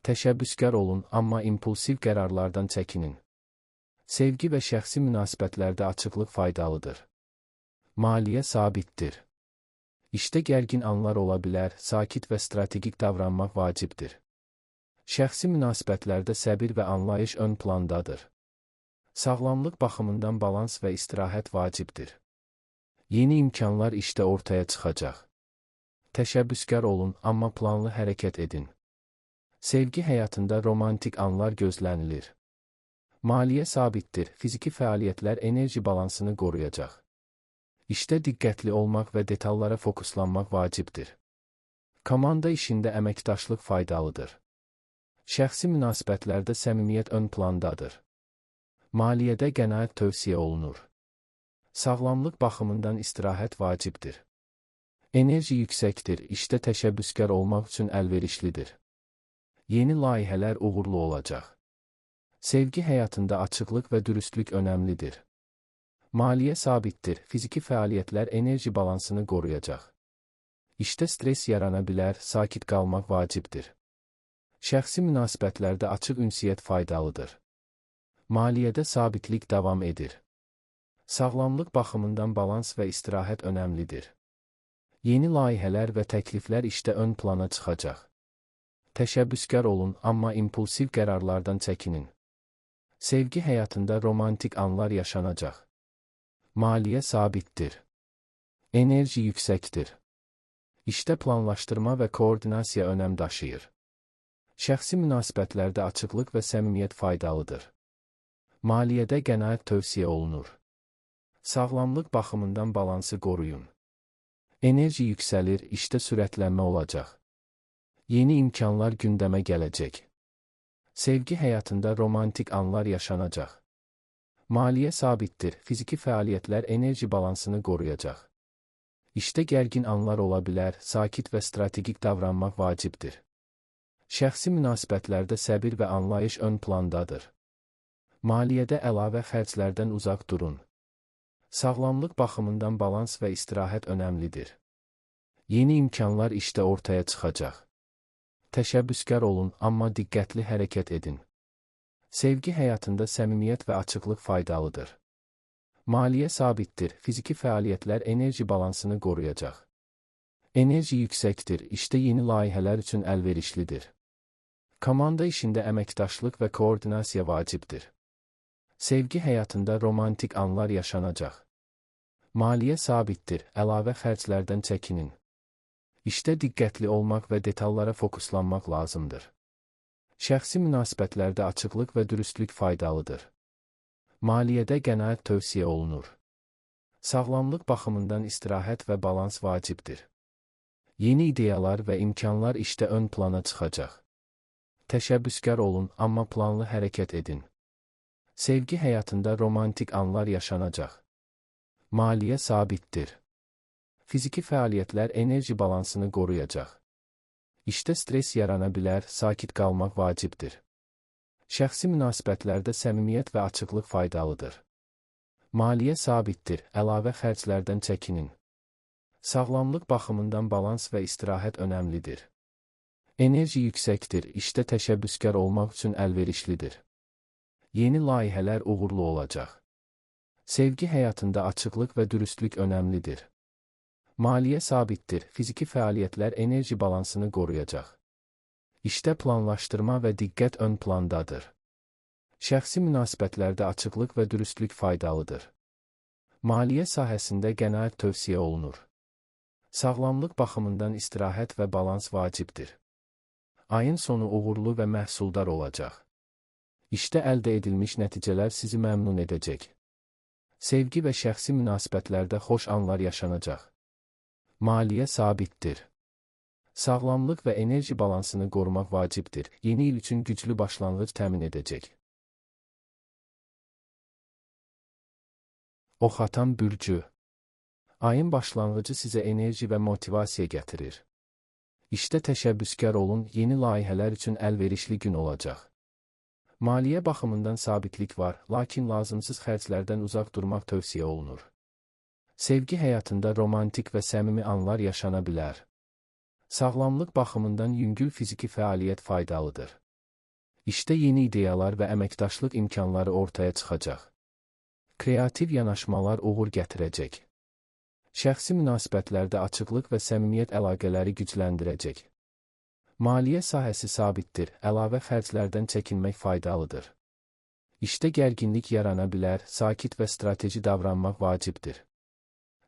Təşəbbüskar olun, amma impulsiv qərarlardan çəkinin. Sevgi və şəxsi münasibətlərdə açıqlıq faydalıdır. Maliyyə sabitdir. İşdə gərgin anlar ola bilər, sakit və strategik davranmaq vacibdir. Şəxsi münasibətlərdə səbir və anlayış ön plandadır. Sağlamlıq baxımından balans və istirahət vacibdir. Yeni imkanlar işdə ortaya çıxacaq. Təşəbbüskar olun, amma planlı hərəkət edin. Sevgi həyatında romantik anlar gözlənilir. Maliyyə sabitdir, fiziki fəaliyyətlər enerji balansını qoruyacaq. İşdə diqqətli olmaq və detallara fokuslanmaq vacibdir. Komanda işində əməkdaşlıq faydalıdır. Şəxsi münasibətlərdə səmimiyyət ön plandadır. Maliyyədə qənaət tövsiyə olunur. Sağlamlıq baxımından istirahət vacibdir. Enerji yüksəkdir, işdə təşəbbüskar olmaq üçün əlverişlidir. Yeni layihələr uğurlu olacaq. Sevgi həyatında açıqlıq və dürüstlük önəmlidir. Maliyyə sabitdir, fiziki fəaliyyətlər enerji balansını qoruyacaq. İşdə stres yarana bilər, sakit qalmaq vacibdir. Şəxsi münasibətlərdə açıq ünsiyyət faydalıdır. Maliyyədə sabitlik davam edir. Sağlamlıq baxımından balans və istirahət önəmlidir. Yeni layihələr və təkliflər işdə ön plana çıxacaq. Təşəbbüskar olun, amma impulsiv qərarlardan çəkinin. Sevgi həyatında romantik anlar yaşanacaq. Maliyyə sabitdir. Enerji yüksəkdir. İşdə planlaşdırma və koordinasiya önəm daşıyır. Şəxsi münasibətlərdə açıqlıq və səmimiyyət faydalıdır. Maliyyədə qənaət tövsiyə olunur. Sağlamlıq baxımından balansı qoruyun. Enerji yüksəlir, işdə sürətlənmə olacaq. Yeni imkanlar gündəmə gələcək. Sevgi həyatında romantik anlar yaşanacaq. Maliyyə sabitdir, fiziki fəaliyyətlər enerji balansını qoruyacaq. İşdə gərgin anlar ola bilər, sakit və strategik davranmaq vacibdir. Şəxsi münasibətlərdə səbir və anlayış ön plandadır. Maliyyədə əlavə xərclərdən uzaq durun. Sağlamlıq baxımından balans və istirahət önəmlidir. Yeni imkanlar işdə ortaya çıxacaq. Təşəbbüskar olun, amma diqqətli hərəkət edin. Sevgi həyatında səmimiyyət və açıqlıq faydalıdır. Maliyyə sabitdir, fiziki fəaliyyətlər enerji balansını qoruyacaq. Enerji yüksəkdir, işdə yeni layihələr üçün əlverişlidir. Komanda işində əməkdaşlıq və koordinasiya vacibdir. Sevgi həyatında romantik anlar yaşanacaq. Maliyyə sabitdir, əlavə xərclərdən çəkinin. İşdə diqqətli olmaq və detallara fokuslanmaq lazımdır. Şəxsi münasibətlərdə açıqlıq və dürüstlük faydalıdır. Maliyyədə qənaət tövsiyə olunur. Sağlamlıq baxımından istirahət və balans vacibdir. Yeni ideyalar və imkanlar işdə ön plana çıxacaq. Təşəbbüskar olun, amma planlı hərəkət edin. Sevgi həyatında romantik anlar yaşanacaq. Maliyyə sabitdir. Fiziki fəaliyyətlər enerji balansını qoruyacaq. İşdə stres yarana bilər, sakit qalmaq vacibdir. Şəxsi münasibətlərdə səmimiyyət və açıqlıq faydalıdır. Maliyyə sabitdir, əlavə xərclərdən çəkinin. Sağlamlıq baxımından balans və istirahət önəmlidir. Enerji yüksəkdir, işdə təşəbbüskar olmaq üçün əlverişlidir. Yeni layihələr uğurlu olacaq. Sevgi həyatında açıqlıq və dürüstlük önəmlidir. Maliyyə sabitdir, fiziki fəaliyyətlər enerji balansını qoruyacaq. İşdə planlaşdırma və diqqət ön plandadır. Şəxsi münasibətlərdə açıqlıq və dürüstlük faydalıdır. Maliyyə sahəsində qənaət tövsiyə olunur. Sağlamlıq baxımından istirahət və balans vacibdir. Ayın sonu uğurlu və məhsuldar olacaq. İşdə əldə edilmiş nəticələr sizi məmnun edəcək. Sevgi və şəxsi münasibətlərdə xoş anlar yaşanacaq. Maliyyə sabitdir. Sağlamlıq və enerji balansını qorumaq vacibdir. Yeni il üçün güclü başlanğıc təmin edəcək. Oxatan bürcü. Ayın başlanğıcı sizə enerji və motivasiya gətirir. İşdə təşəbbüskar olun, yeni layihələr üçün əlverişli gün olacaq. Maliyyə baxımından sabitlik var, lakin lazımsız xərclərdən uzaq durmaq tövsiyə olunur. Sevgi həyatında romantik və səmimi anlar yaşana bilər. Sağlamlıq baxımından yüngül fiziki fəaliyyət faydalıdır. İşdə yeni ideyalar və əməkdaşlıq imkanları ortaya çıxacaq. Kreativ yanaşmalar uğur gətirəcək. Şəxsi münasibətlərdə açıqlıq və səmimiyyət əlaqələri gücləndirəcək. Maliyyə sahəsi sabitdir, əlavə xərclərdən çəkinmək faydalıdır. İşdə gərginlik yarana bilər, sakit və strateji davranmaq vacibdir.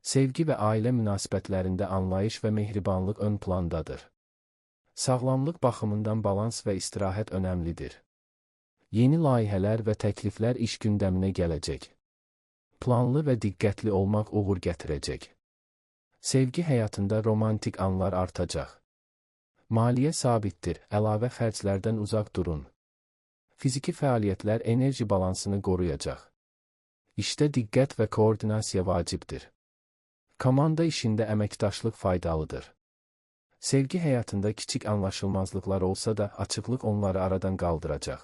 Sevgi və ailə münasibətlərində anlayış və mehribanlıq ön plandadır. Sağlamlıq baxımından balans və istirahət önəmlidir. Yeni layihələr və təkliflər iş gündəminə gələcək. Planlı və diqqətli olmaq uğur gətirəcək. Sevgi həyatında romantik anlar artacaq. Maliyyə sabitdir, əlavə xərclərdən uzaq durun. Fiziki fəaliyyətlər enerji balansını qoruyacaq. İşdə diqqət və koordinasiya vacibdir. Komanda işində əməkdaşlıq faydalıdır. Sevgi həyatında kiçik anlaşılmazlıqlar olsa da, açıqlıq onları aradan qaldıracaq.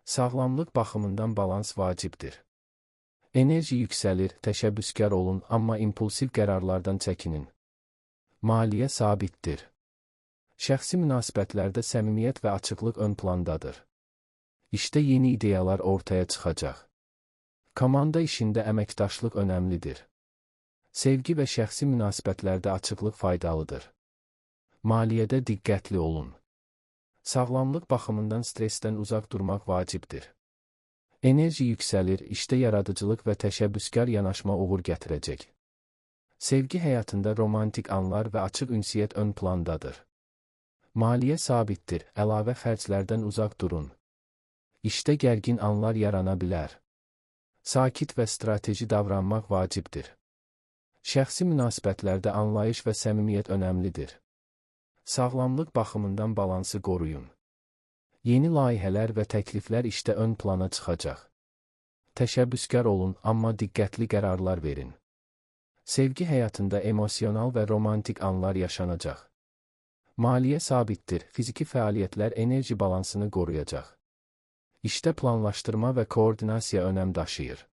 Sağlamlıq baxımından balans vacibdir. Enerji yüksəlir, təşəbbüskar olun, amma impulsiv qərarlardan çəkinin. Maliyyə sabitdir. Şəxsi münasibətlərdə səmimiyyət və açıqlıq ön plandadır. İşdə yeni ideyalar ortaya çıxacaq. Komanda işində əməkdaşlıq önəmlidir. Sevgi və şəxsi münasibətlərdə açıqlıq faydalıdır. Maliyyədə diqqətli olun. Sağlamlıq baxımından stressdən uzaq durmaq vacibdir. Enerji yüksəlir, işdə yaradıcılıq və təşəbbüskar yanaşma uğur gətirəcək. Sevgi həyatında romantik anlar və açıq ünsiyyət ön plandadır. Maliyyə sabitdir, əlavə xərclərdən uzaq durun. İşdə gərgin anlar yarana bilər. Sakit və strateji davranmaq vacibdir. Şəxsi münasibətlərdə anlayış və səmimiyyət önəmlidir. Sağlamlıq baxımından balansı qoruyun. Yeni layihələr və təkliflər işdə ön plana çıxacaq. Təşəbbüskar olun, amma diqqətli qərarlar verin. Sevgi həyatında emosional və romantik anlar yaşanacaq. Maliyyə sabitdir, fiziki fəaliyyətlər enerji balansını qoruyacaq. İşdə planlaşdırma və koordinasiya önəm daşıyır.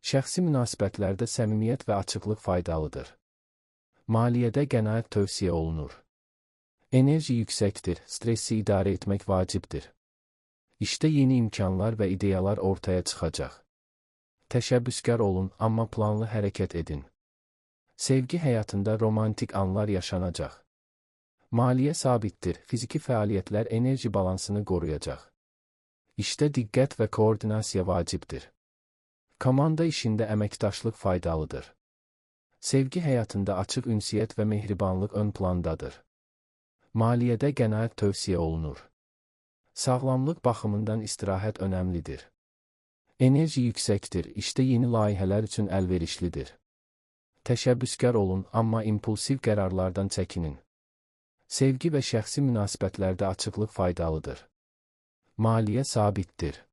Şəxsi münasibətlərdə səmimiyyət və açıqlıq faydalıdır. Maliyyədə qənaət tövsiyə olunur. Enerji yüksəkdir, stressi idarə etmək vacibdir. İşdə yeni imkanlar və ideyalar ortaya çıxacaq. Təşəbbüskar olun, amma planlı hərəkət edin. Sevgi həyatında romantik anlar yaşanacaq. Maliyyə sabitdir, fiziki fəaliyyətlər enerji balansını qoruyacaq. İşdə diqqət və koordinasiya vacibdir. Komanda işində əməkdaşlıq faydalıdır. Sevgi həyatında açıq ünsiyyət və mehribanlıq ön plandadır. Maliyyədə qənaət tövsiyə olunur. Sağlamlıq baxımından istirahət önəmlidir. Enerji yüksəkdir, işdə yeni layihələr üçün əlverişlidir. Təşəbbüskar olun, amma impulsiv qərarlardan çəkinin. Sevgi və şəxsi münasibətlərdə açıqlıq faydalıdır. Maliyyə sabitdir.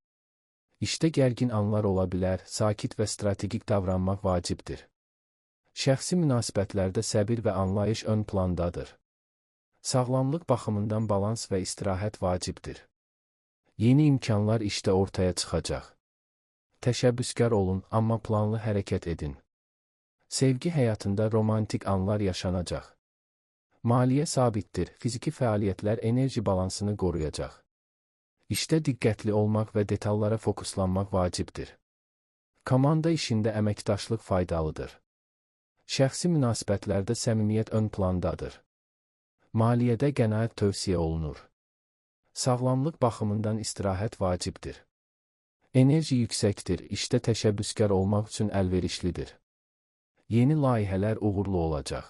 İşdə gərgin anlar ola bilər, sakit və strategik davranmaq vacibdir. Şəxsi münasibətlərdə səbir və anlayış ön plandadır. Sağlamlıq baxımından balans və istirahət vacibdir. Yeni imkanlar işdə ortaya çıxacaq. Təşəbbüskar olun, amma planlı hərəkət edin. Sevgi həyatında romantik anlar yaşanacaq. Maliyyə sabitdir, fiziki fəaliyyətlər enerji balansını qoruyacaq. İşdə diqqətli olmaq və detallara fokuslanmaq vacibdir. Komanda işində əməkdaşlıq faydalıdır. Şəxsi münasibətlərdə səmimiyyət ön plandadır. Maliyyədə qənaət tövsiyə olunur. Sağlamlıq baxımından istirahət vacibdir. Enerji yüksəkdir, işdə təşəbbüskar olmaq üçün əlverişlidir. Yeni layihələr uğurlu olacaq.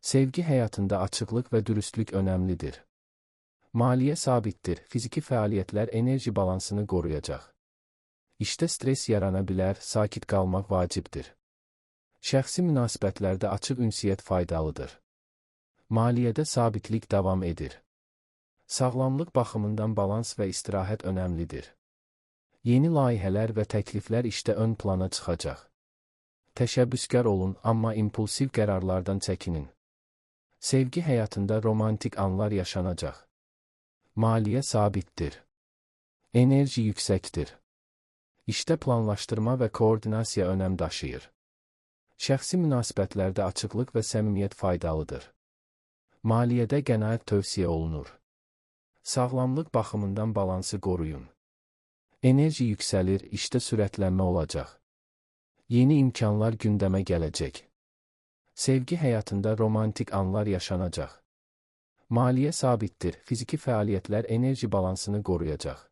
Sevgi həyatında açıqlıq və dürüstlük önəmlidir. Maliyyə sabitdir, fiziki fəaliyyətlər enerji balansını qoruyacaq. İşdə stres yarana bilər, sakit qalmaq vacibdir. Şəxsi münasibətlərdə açıq ünsiyyət faydalıdır. Maliyyədə sabitlik davam edir. Sağlamlıq baxımından balans və istirahət önəmlidir. Yeni layihələr və təkliflər işdə ön plana çıxacaq. Təşəbbüskar olun, amma impulsiv qərarlardan çəkinin. Sevgi həyatında romantik anlar yaşanacaq. Maliyyə sabitdir. Enerji yüksəkdir. İşdə planlaşdırma və koordinasiya önəm daşıyır. Şəxsi münasibətlərdə açıqlıq və səmimiyyət faydalıdır. Maliyyədə qənaət tövsiyə olunur. Sağlamlıq baxımından balansı qoruyun. Enerji yüksəlir, işdə sürətlənmə olacaq. Yeni imkanlar gündəmə gələcək. Sevgi həyatında romantik anlar yaşanacaq. Maliyyə sabitdir, fiziki fəaliyyətlər enerji balansını qoruyacaq.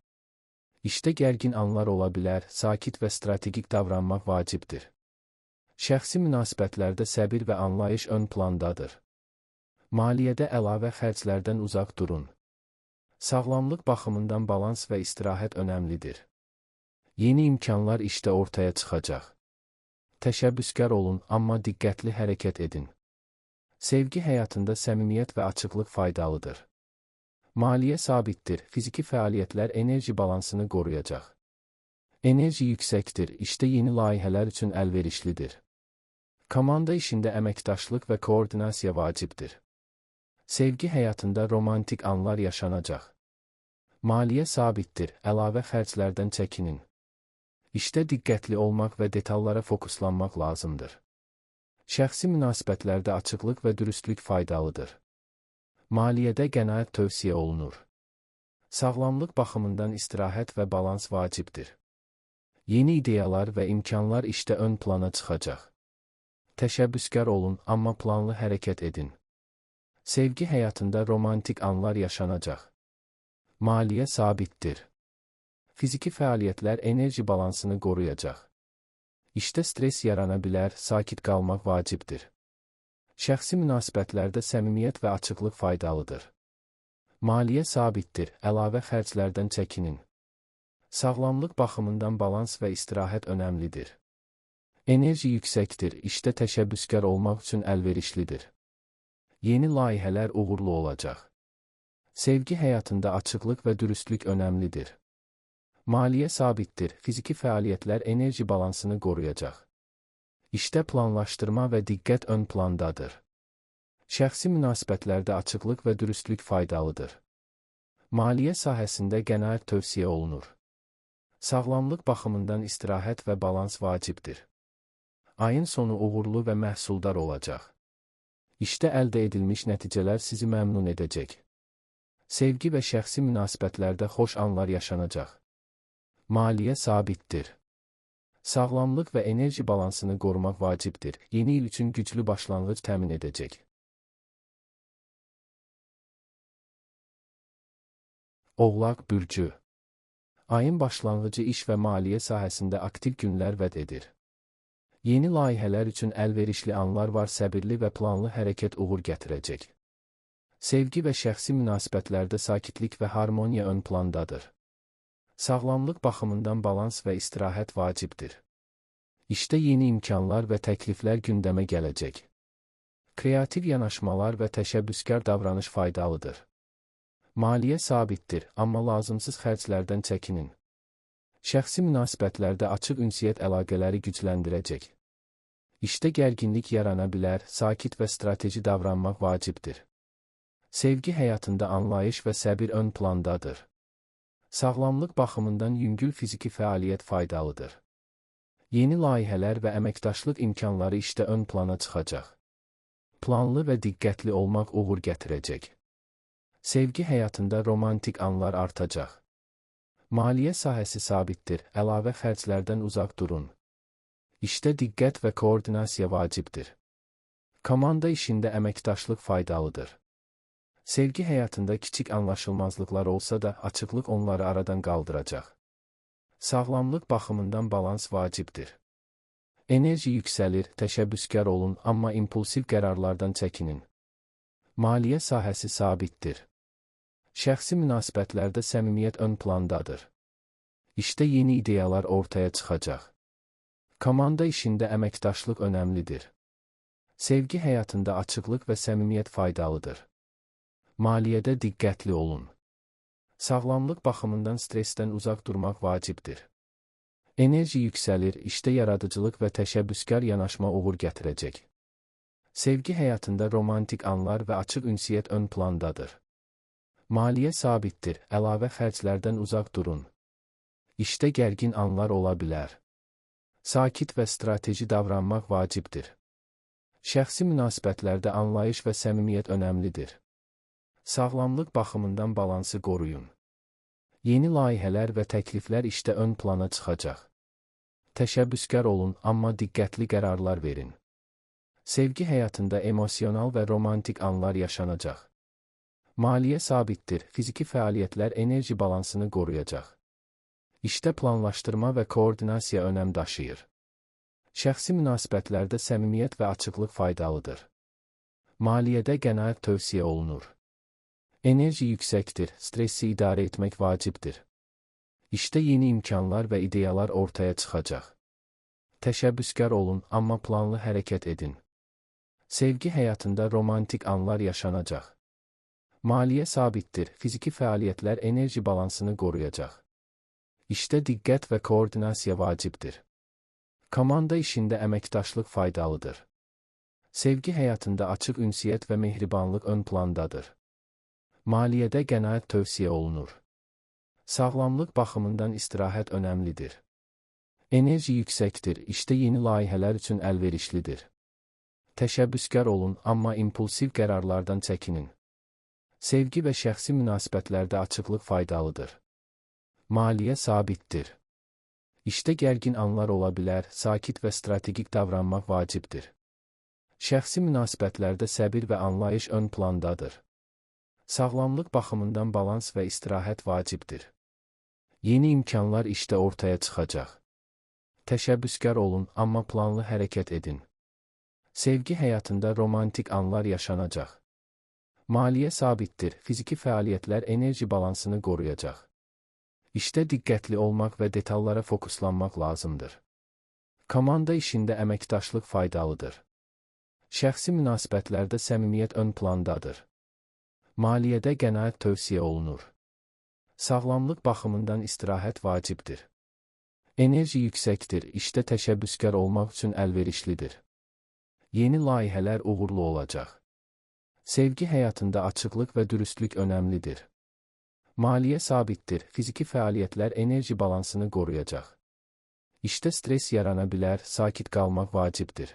İşdə gərgin anlar ola bilər, sakit və strategik davranmaq vacibdir. Şəxsi münasibətlərdə səbir və anlayış ön plandadır. Maliyyədə əlavə xərclərdən uzaq durun. Sağlamlıq baxımından balans və istirahət önəmlidir. Yeni imkanlar işdə ortaya çıxacaq. Təşəbbüskar olun, amma diqqətli hərəkət edin. Sevgi həyatında səmimiyyət və açıqlıq faydalıdır. Maliyyə sabitdir, fiziki fəaliyyətlər enerji balansını qoruyacaq. Enerji yüksəkdir, işdə yeni layihələr üçün əlverişlidir. Komanda işində əməkdaşlıq və koordinasiya vacibdir. Sevgi həyatında romantik anlar yaşanacaq. Maliyyə sabitdir, əlavə xərclərdən çəkinin. İşdə diqqətli olmaq və detallara fokuslanmaq lazımdır. Şəxsi münasibətlərdə açıqlıq və dürüstlük faydalıdır. Maliyyədə qənaət tövsiyə olunur. Sağlamlıq baxımından istirahət və balans vacibdir. Yeni ideyalar və imkanlar işdə ön plana çıxacaq. Təşəbbüskar olun, amma planlı hərəkət edin. Sevgi həyatında romantik anlar yaşanacaq. Maliyyə sabitdir. Fiziki fəaliyyətlər enerji balansını qoruyacaq. İşdə stres yarana bilər, sakit qalmaq vacibdir. Şəxsi münasibətlərdə səmimiyyət və açıqlıq faydalıdır. Maliyyə sabitdir, əlavə xərclərdən çəkinin. Sağlamlıq baxımından balans və istirahət önəmlidir. Enerji yüksəkdir, işdə təşəbbüskar olmaq üçün əlverişlidir. Yeni layihələr uğurlu olacaq. Sevgi həyatında açıqlıq və dürüstlük önəmlidir. Maliyyə sabitdir, fiziki fəaliyyətlər enerji balansını qoruyacaq. İşdə planlaşdırma və diqqət ön plandadır. Şəxsi münasibətlərdə açıqlıq və dürüstlük faydalıdır. Maliyyə sahəsində qənaət tövsiyə olunur. Sağlamlıq baxımından istirahət və balans vacibdir. Ayın sonu uğurlu və məhsuldar olacaq. İşdə əldə edilmiş nəticələr sizi məmnun edəcək. Sevgi və şəxsi münasibətlərdə xoş anlar yaşanacaq. Maliyyə sabitdir. Sağlamlıq və enerji balansını qorumaq vacibdir. Yeni il üçün güclü başlanğıc təmin edəcək. Oğlaq bürcü. Ayın başlanğıcı iş və maliyyə sahəsində aktiv günlər vəd edir. Yeni layihələr üçün əlverişli anlar var, səbirli və planlı hərəkət uğur gətirəcək. Sevgi və şəxsi münasibətlərdə sakitlik və harmoniya ön plandadır. Sağlamlıq baxımından balans və istirahət vacibdir. İşdə yeni imkanlar və təkliflər gündəmə gələcək. Kreativ yanaşmalar və təşəbbüskar davranış faydalıdır. Maliyyə sabitdir, amma lazımsız xərclərdən çəkinin. Şəxsi münasibətlərdə açıq ünsiyyət əlaqələri gücləndirəcək. İşdə gərginlik yarana bilər, sakit və strateji davranmaq vacibdir. Sevgi həyatında anlayış və səbir ön plandadır. Sağlamlıq baxımından yüngül fiziki fəaliyyət faydalıdır. Yeni layihələr və əməkdaşlıq imkanları işdə ön plana çıxacaq. Planlı və diqqətli olmaq uğur gətirəcək. Sevgi həyatında romantik anlar artacaq. Maliyyə sahəsi sabitdir, əlavə xərclərdən uzaq durun. İşdə diqqət və koordinasiya vacibdir. Komanda işində əməkdaşlıq faydalıdır. Sevgi həyatında kiçik anlaşılmazlıqlar olsa da, açıqlıq onları aradan qaldıracaq. Sağlamlıq baxımından balans vacibdir. Enerji yüksəlir, təşəbbüskar olun, amma impulsiv qərarlardan çəkinin. Maliyyə sahəsi sabitdir. Şəxsi münasibətlərdə səmimiyyət ön plandadır. İşdə yeni ideyalar ortaya çıxacaq. Komanda işində əməkdaşlıq önəmlidir. Sevgi həyatında açıqlıq və səmimiyyət faydalıdır. Maliyyədə diqqətli olun. Sağlamlıq baxımından stressdən uzaq durmaq vacibdir. Enerji yüksəlir, işdə yaradıcılıq və təşəbbüskar yanaşma uğur gətirəcək. Sevgi həyatında romantik anlar və açıq ünsiyyət ön plandadır. Maliyyə sabitdir, əlavə xərclərdən uzaq durun. İşdə gərgin anlar ola bilər. Sakit və strateji davranmaq vacibdir. Şəxsi münasibətlərdə anlayış və səmimiyyət önəmlidir. Sağlamlıq baxımından balansı qoruyun. Yeni layihələr və təkliflər işdə ön plana çıxacaq. Təşəbbüskar olun, amma diqqətli qərarlar verin. Sevgi həyatında emosional və romantik anlar yaşanacaq. Maliyyə sabitdir, fiziki fəaliyyətlər enerji balansını qoruyacaq. İşdə planlaşdırma və koordinasiya önəm daşıyır. Şəxsi münasibətlərdə səmimiyyət və açıqlıq faydalıdır. Maliyyədə qənaət tövsiyə olunur. Enerji yüksəkdir, stressi idarə etmək vacibdir. İşdə yeni imkanlar və ideyalar ortaya çıxacaq. Təşəbbüskar olun, amma planlı hərəkət edin. Sevgi həyatında romantik anlar yaşanacaq. Maliyyə sabitdir, fiziki fəaliyyətlər enerji balansını qoruyacaq. İşdə diqqət və koordinasiya vacibdir. Komanda işində əməkdaşlıq faydalıdır. Sevgi həyatında açıq ünsiyyət və mehribanlıq ön plandadır. Maliyyədə qənaət tövsiyə olunur. Sağlamlıq baxımından istirahət önəmlidir. Enerji yüksəkdir, işdə yeni layihələr üçün əlverişlidir. Təşəbbüskar olun, amma impulsiv qərarlardan çəkinin. Sevgi və şəxsi münasibətlərdə açıqlıq faydalıdır. Maliyyə sabitdir. İşdə gərgin anlar ola bilər, sakit və strategik davranmaq vacibdir. Şəxsi münasibətlərdə səbir və anlayış ön plandadır. Sağlamlıq baxımından balans və istirahət vacibdir. Yeni imkanlar işdə ortaya çıxacaq. Təşəbbüskar olun, amma planlı hərəkət edin. Sevgi həyatında romantik anlar yaşanacaq. Maliyyə sabitdir, fiziki fəaliyyətlər enerji balansını qoruyacaq. İşdə diqqətli olmaq və detallara fokuslanmaq lazımdır. Komanda işində əməkdaşlıq faydalıdır. Şəxsi münasibətlərdə səmimiyyət ön plandadır. Maliyyədə qənaət tövsiyə olunur. Sağlamlıq baxımından istirahət vacibdir. Enerji yüksəkdir, işdə təşəbbüskar olmaq üçün əlverişlidir. Yeni layihələr uğurlu olacaq. Sevgi həyatında açıqlıq və dürüstlük önəmlidir. Maliyyə sabitdir, fiziki fəaliyyətlər enerji balansını qoruyacaq. İşdə stres yarana bilər, sakit qalmaq vacibdir.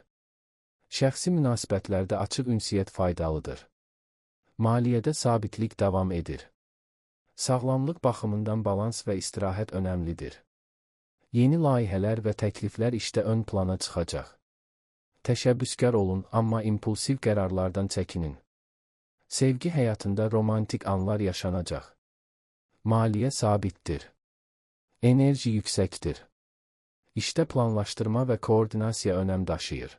Şəxsi münasibətlərdə açıq ünsiyyət faydalıdır. Maliyyədə sabitlik davam edir. Sağlamlıq baxımından balans və istirahət önəmlidir. Yeni layihələr və təkliflər işdə ön plana çıxacaq. Təşəbbüskar olun, amma impulsiv qərarlardan çəkinin. Sevgi həyatında romantik anlar yaşanacaq. Maliyyə sabitdir. Enerji yüksəkdir. İşdə planlaşdırma və koordinasiya önəm daşıyır.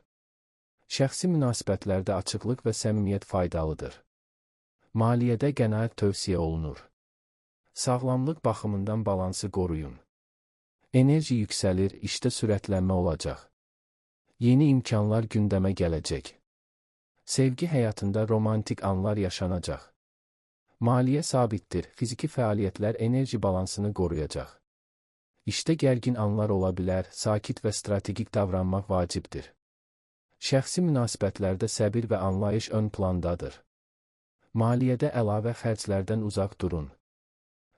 Şəxsi münasibətlərdə açıqlıq və səmimiyyət faydalıdır. Maliyyədə qənaət tövsiyə olunur. Sağlamlıq baxımından balansı qoruyun. Enerji yüksəlir, işdə sürətlənmə olacaq. Yeni imkanlar gündəmə gələcək. Sevgi həyatında romantik anlar yaşanacaq. Maliyyə sabitdir, fiziki fəaliyyətlər enerji balansını qoruyacaq. İşdə gərgin anlar ola bilər, sakit və strategik davranmaq vacibdir. Şəxsi münasibətlərdə səbir və anlayış ön plandadır. Maliyyədə əlavə xərclərdən uzaq durun.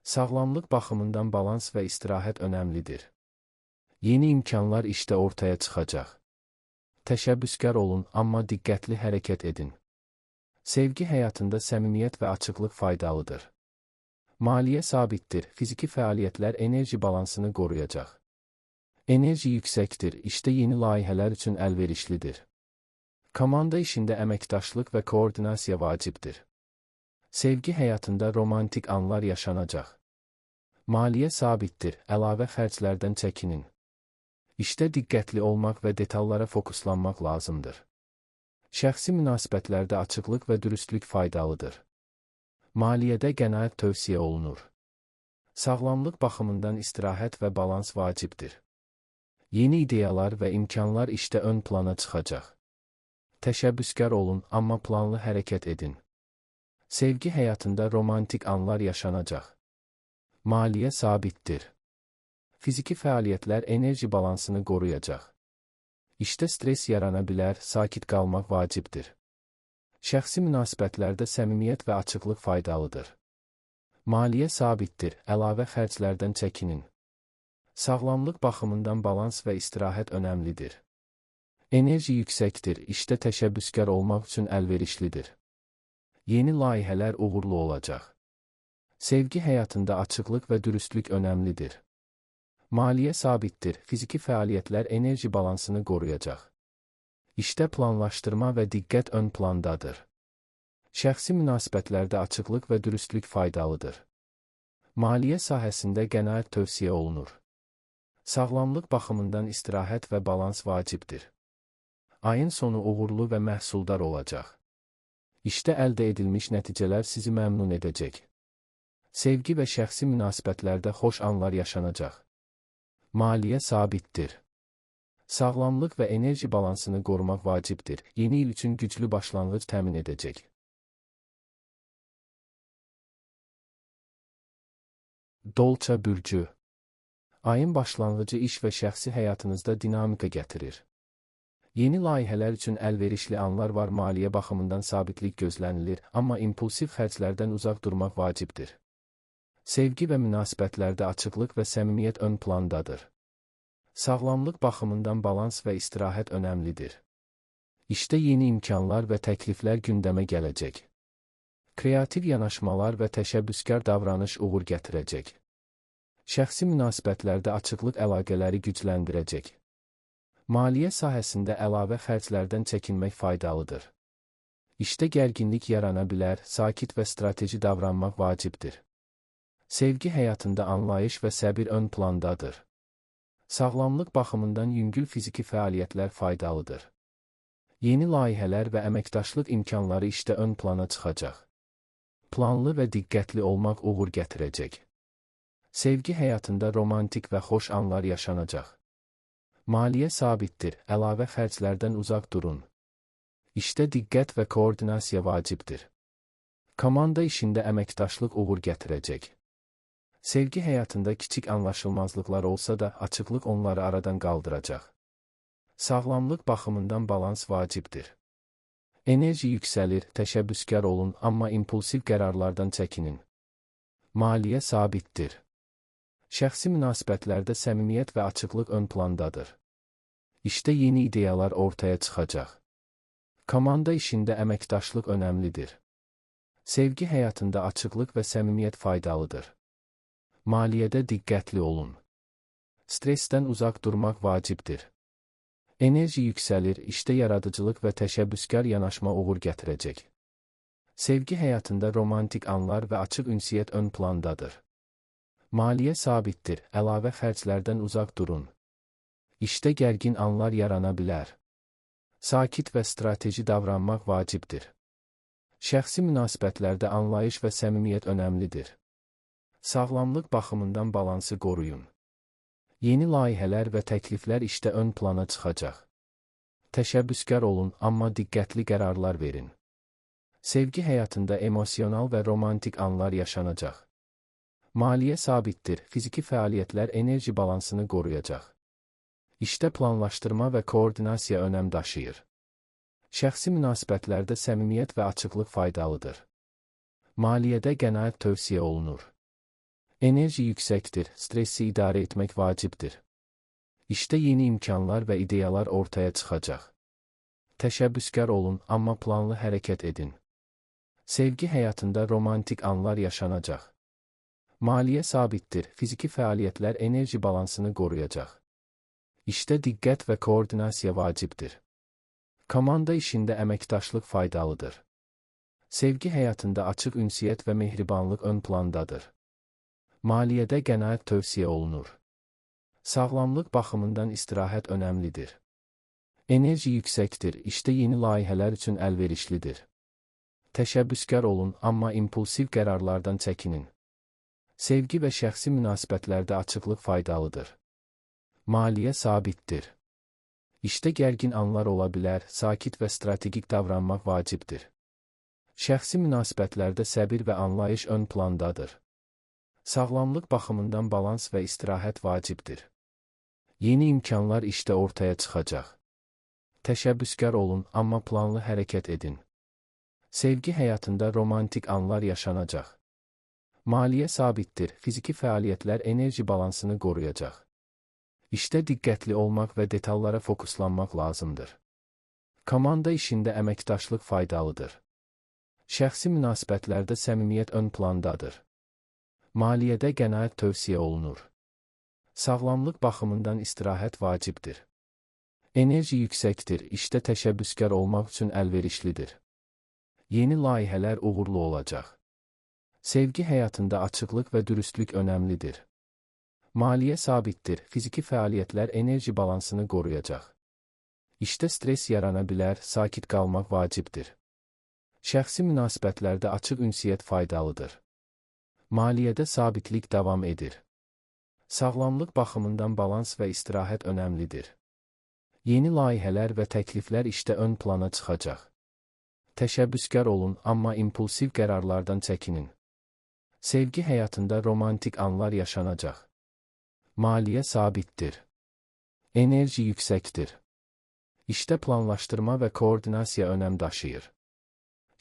Sağlamlıq baxımından balans və istirahət önəmlidir. Yeni imkanlar işdə ortaya çıxacaq. Təşəbbüskar olun, amma diqqətli hərəkət edin. Sevgi həyatında səmimiyyət və açıqlıq faydalıdır. Maliyyə sabitdir, fiziki fəaliyyətlər enerji balansını qoruyacaq. Enerji yüksəkdir, işdə yeni layihələr üçün əlverişlidir. Komanda işində əməkdaşlıq və koordinasiya vacibdir. Sevgi həyatında romantik anlar yaşanacaq. Maliyyə sabitdir, əlavə xərclərdən çəkinin. İşdə diqqətli olmaq və detallara fokuslanmaq lazımdır. Şəxsi münasibətlərdə açıqlıq və dürüstlük faydalıdır. Maliyyədə qənaət tövsiyə olunur. Sağlamlıq baxımından istirahət və balans vacibdir. Yeni ideyalar və imkanlar işdə ön plana çıxacaq. Təşəbbüskar olun, amma planlı hərəkət edin. Sevgi həyatında romantik anlar yaşanacaq. Maliyyə sabitdir. Fiziki fəaliyyətlər enerji balansını qoruyacaq. İşdə stres yarana bilər, sakit qalmaq vacibdir. Şəxsi münasibətlərdə səmimiyyət və açıqlıq faydalıdır. Maliyyə sabitdir, əlavə xərclərdən çəkinin. Sağlamlıq baxımından balans və istirahət önəmlidir. Enerji yüksəkdir, işdə təşəbbüskar olmaq üçün əlverişlidir. Yeni layihələr uğurlu olacaq. Sevgi həyatında açıqlıq və dürüstlük önəmlidir. Maliyyə sabitdir, fiziki fəaliyyətlər enerji balansını qoruyacaq. İşdə planlaşdırma və diqqət ön plandadır. Şəxsi münasibətlərdə açıqlıq və dürüstlük faydalıdır. Maliyyə sahəsində qənaət tövsiyə olunur. Sağlamlıq baxımından istirahət və balans vacibdir. Ayın sonu uğurlu və məhsuldar olacaq. İşdə əldə edilmiş nəticələr sizi məmnun edəcək. Sevgi və şəxsi münasibətlərdə xoş anlar yaşanacaq. Maliyyə sabitdir. Sağlamlıq və enerji balansını qorumaq vacibdir. Yeni il üçün güclü başlanğıc təmin edəcək. Dolça bürcü. Ayın başlanğıcı iş və şəxsi həyatınızda dinamika gətirir. Yeni layihələr üçün əlverişli anlar var, maliyyə baxımından sabitlik gözlənilir, amma impulsiv xərclərdən uzaq durmaq vacibdir. Sevgi və münasibətlərdə açıqlıq və səmimiyyət ön plandadır. Sağlamlıq baxımından balans və istirahət önəmlidir. İşdə yeni imkanlar və təkliflər gündəmə gələcək. Kreativ yanaşmalar və təşəbbüskar davranış uğur gətirəcək. Şəxsi münasibətlərdə açıqlıq əlaqələri gücləndirəcək. Maliyyə sahəsində əlavə xərclərdən çəkinmək faydalıdır. İşdə gərginlik yarana bilər, sakit və strateji davranmaq vacibdir. Sevgi həyatında anlayış və səbir ön plandadır. Sağlamlıq baxımından yüngül fiziki fəaliyyətlər faydalıdır. Yeni layihələr və əməkdaşlıq imkanları işdə ön plana çıxacaq. Planlı və diqqətli olmaq uğur gətirəcək. Sevgi həyatında romantik və xoş anlar yaşanacaq. Maliyyə sabitdir, əlavə xərclərdən uzaq durun. İşdə diqqət və koordinasiya vacibdir. Komanda işində əməkdaşlıq uğur gətirəcək. Sevgi həyatında kiçik anlaşılmazlıqlar olsa da, açıqlıq onları aradan qaldıracaq. Sağlamlıq baxımından balans vacibdir. Enerji yüksəlir, təşəbbüskar olun, amma impulsiv qərarlardan çəkinin. Maliyyə sabitdir. Şəxsi münasibətlərdə səmimiyyət və açıqlıq ön plandadır. İşdə yeni ideyalar ortaya çıxacaq. Komanda işində əməkdaşlıq önəmlidir. Sevgi həyatında açıqlıq və səmimiyyət faydalıdır. Maliyyədə diqqətli olun. Stressdən uzaq durmaq vacibdir. Enerji yüksəlir, işdə yaradıcılıq və təşəbbüskar yanaşma uğur gətirəcək. Sevgi həyatında romantik anlar və açıq ünsiyyət ön plandadır. Maliyyə sabitdir, əlavə xərclərdən uzaq durun. İşdə gərgin anlar yarana bilər. Sakit və strateji davranmaq vacibdir. Şəxsi münasibətlərdə anlayış və səmimiyyət önəmlidir. Sağlamlıq baxımından balansı qoruyun. Yeni layihələr və təkliflər işdə ön plana çıxacaq. Təşəbbüskar olun, amma diqqətli qərarlar verin. Sevgi həyatında emosional və romantik anlar yaşanacaq. Maliyyə sabitdir, fiziki fəaliyyətlər enerji balansını qoruyacaq. İşdə planlaşdırma və koordinasiya önəm daşıyır. Şəxsi münasibətlərdə səmimiyyət və açıqlıq faydalıdır. Maliyyədə qənaət tövsiyə olunur. Enerji yüksəkdir, stressi idarə etmək vacibdir. İşdə yeni imkanlar və ideyalar ortaya çıxacaq. Təşəbbüskar olun, amma planlı hərəkət edin. Sevgi həyatında romantik anlar yaşanacaq. Maliyyə sabitdir, fiziki fəaliyyətlər enerji balansını qoruyacaq. İşdə diqqət və koordinasiya vacibdir. Komanda işində əməkdaşlıq faydalıdır. Sevgi həyatında açıq ünsiyyət və mehribanlıq ön plandadır. Maliyyədə qənaət tövsiyə olunur. Sağlamlıq baxımından istirahət önəmlidir. Enerji yüksəkdir, işdə yeni layihələr üçün əlverişlidir. Təşəbbüskar olun, amma impulsiv qərarlardan çəkinin. Sevgi və şəxsi münasibətlərdə açıqlıq faydalıdır. Maliyyə sabitdir. İşdə gərgin anlar ola bilər, sakit və strategik davranmaq vacibdir. Şəxsi münasibətlərdə səbir və anlayış ön plandadır. Sağlamlıq baxımından balans və istirahət vacibdir. Yeni imkanlar işdə ortaya çıxacaq. Təşəbbüskar olun, amma planlı hərəkət edin. Sevgi həyatında romantik anlar yaşanacaq. Maliyyə sabitdir, fiziki fəaliyyətlər enerji balansını qoruyacaq. İşdə diqqətli olmaq və detallara fokuslanmaq lazımdır. Komanda işində əməkdaşlıq faydalıdır. Şəxsi münasibətlərdə səmimiyyət ön plandadır. Maliyyədə qənaət tövsiyə olunur. Sağlamlıq baxımından istirahət vacibdir. Enerji yüksəkdir, işdə təşəbbüskar olmaq üçün əlverişlidir. Yeni layihələr uğurlu olacaq. Sevgi həyatında açıqlıq və dürüstlük önəmlidir. Maliyyə sabitdir, fiziki fəaliyyətlər enerji balansını qoruyacaq. İşdə stres yarana bilər, sakit qalmaq vacibdir. Şəxsi münasibətlərdə açıq ünsiyyət faydalıdır. Maliyyədə sabitlik davam edir. Sağlamlıq baxımından balans və istirahət önəmlidir. Yeni layihələr və təkliflər işdə ön plana çıxacaq. Təşəbbüskar olun, amma impulsiv qərarlardan çəkinin. Sevgi həyatında romantik anlar yaşanacaq. Maliyyə sabitdir. Enerji yüksəkdir. İşdə planlaşdırma və koordinasiya önəm daşıyır.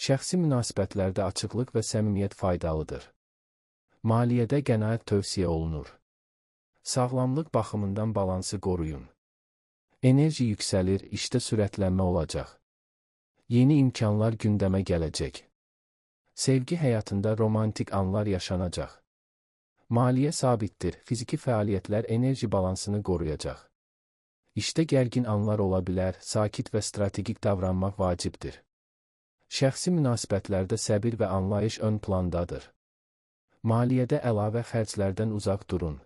Şəxsi münasibətlərdə açıqlıq və səmimiyyət faydalıdır. Maliyyədə qənaət tövsiyə olunur. Sağlamlıq baxımından balansı qoruyun. Enerji yüksəlir, işdə sürətlənmə olacaq. Yeni imkanlar gündəmə gələcək. Sevgi həyatında romantik anlar yaşanacaq. Maliyyə sabitdir, fiziki fəaliyyətlər enerji balansını qoruyacaq. İşdə gərgin anlar ola bilər, sakit və strategik davranmaq vacibdir. Şəxsi münasibətlərdə səbir və anlayış ön plandadır. Maliyyədə əlavə xərclərdən uzaq durun.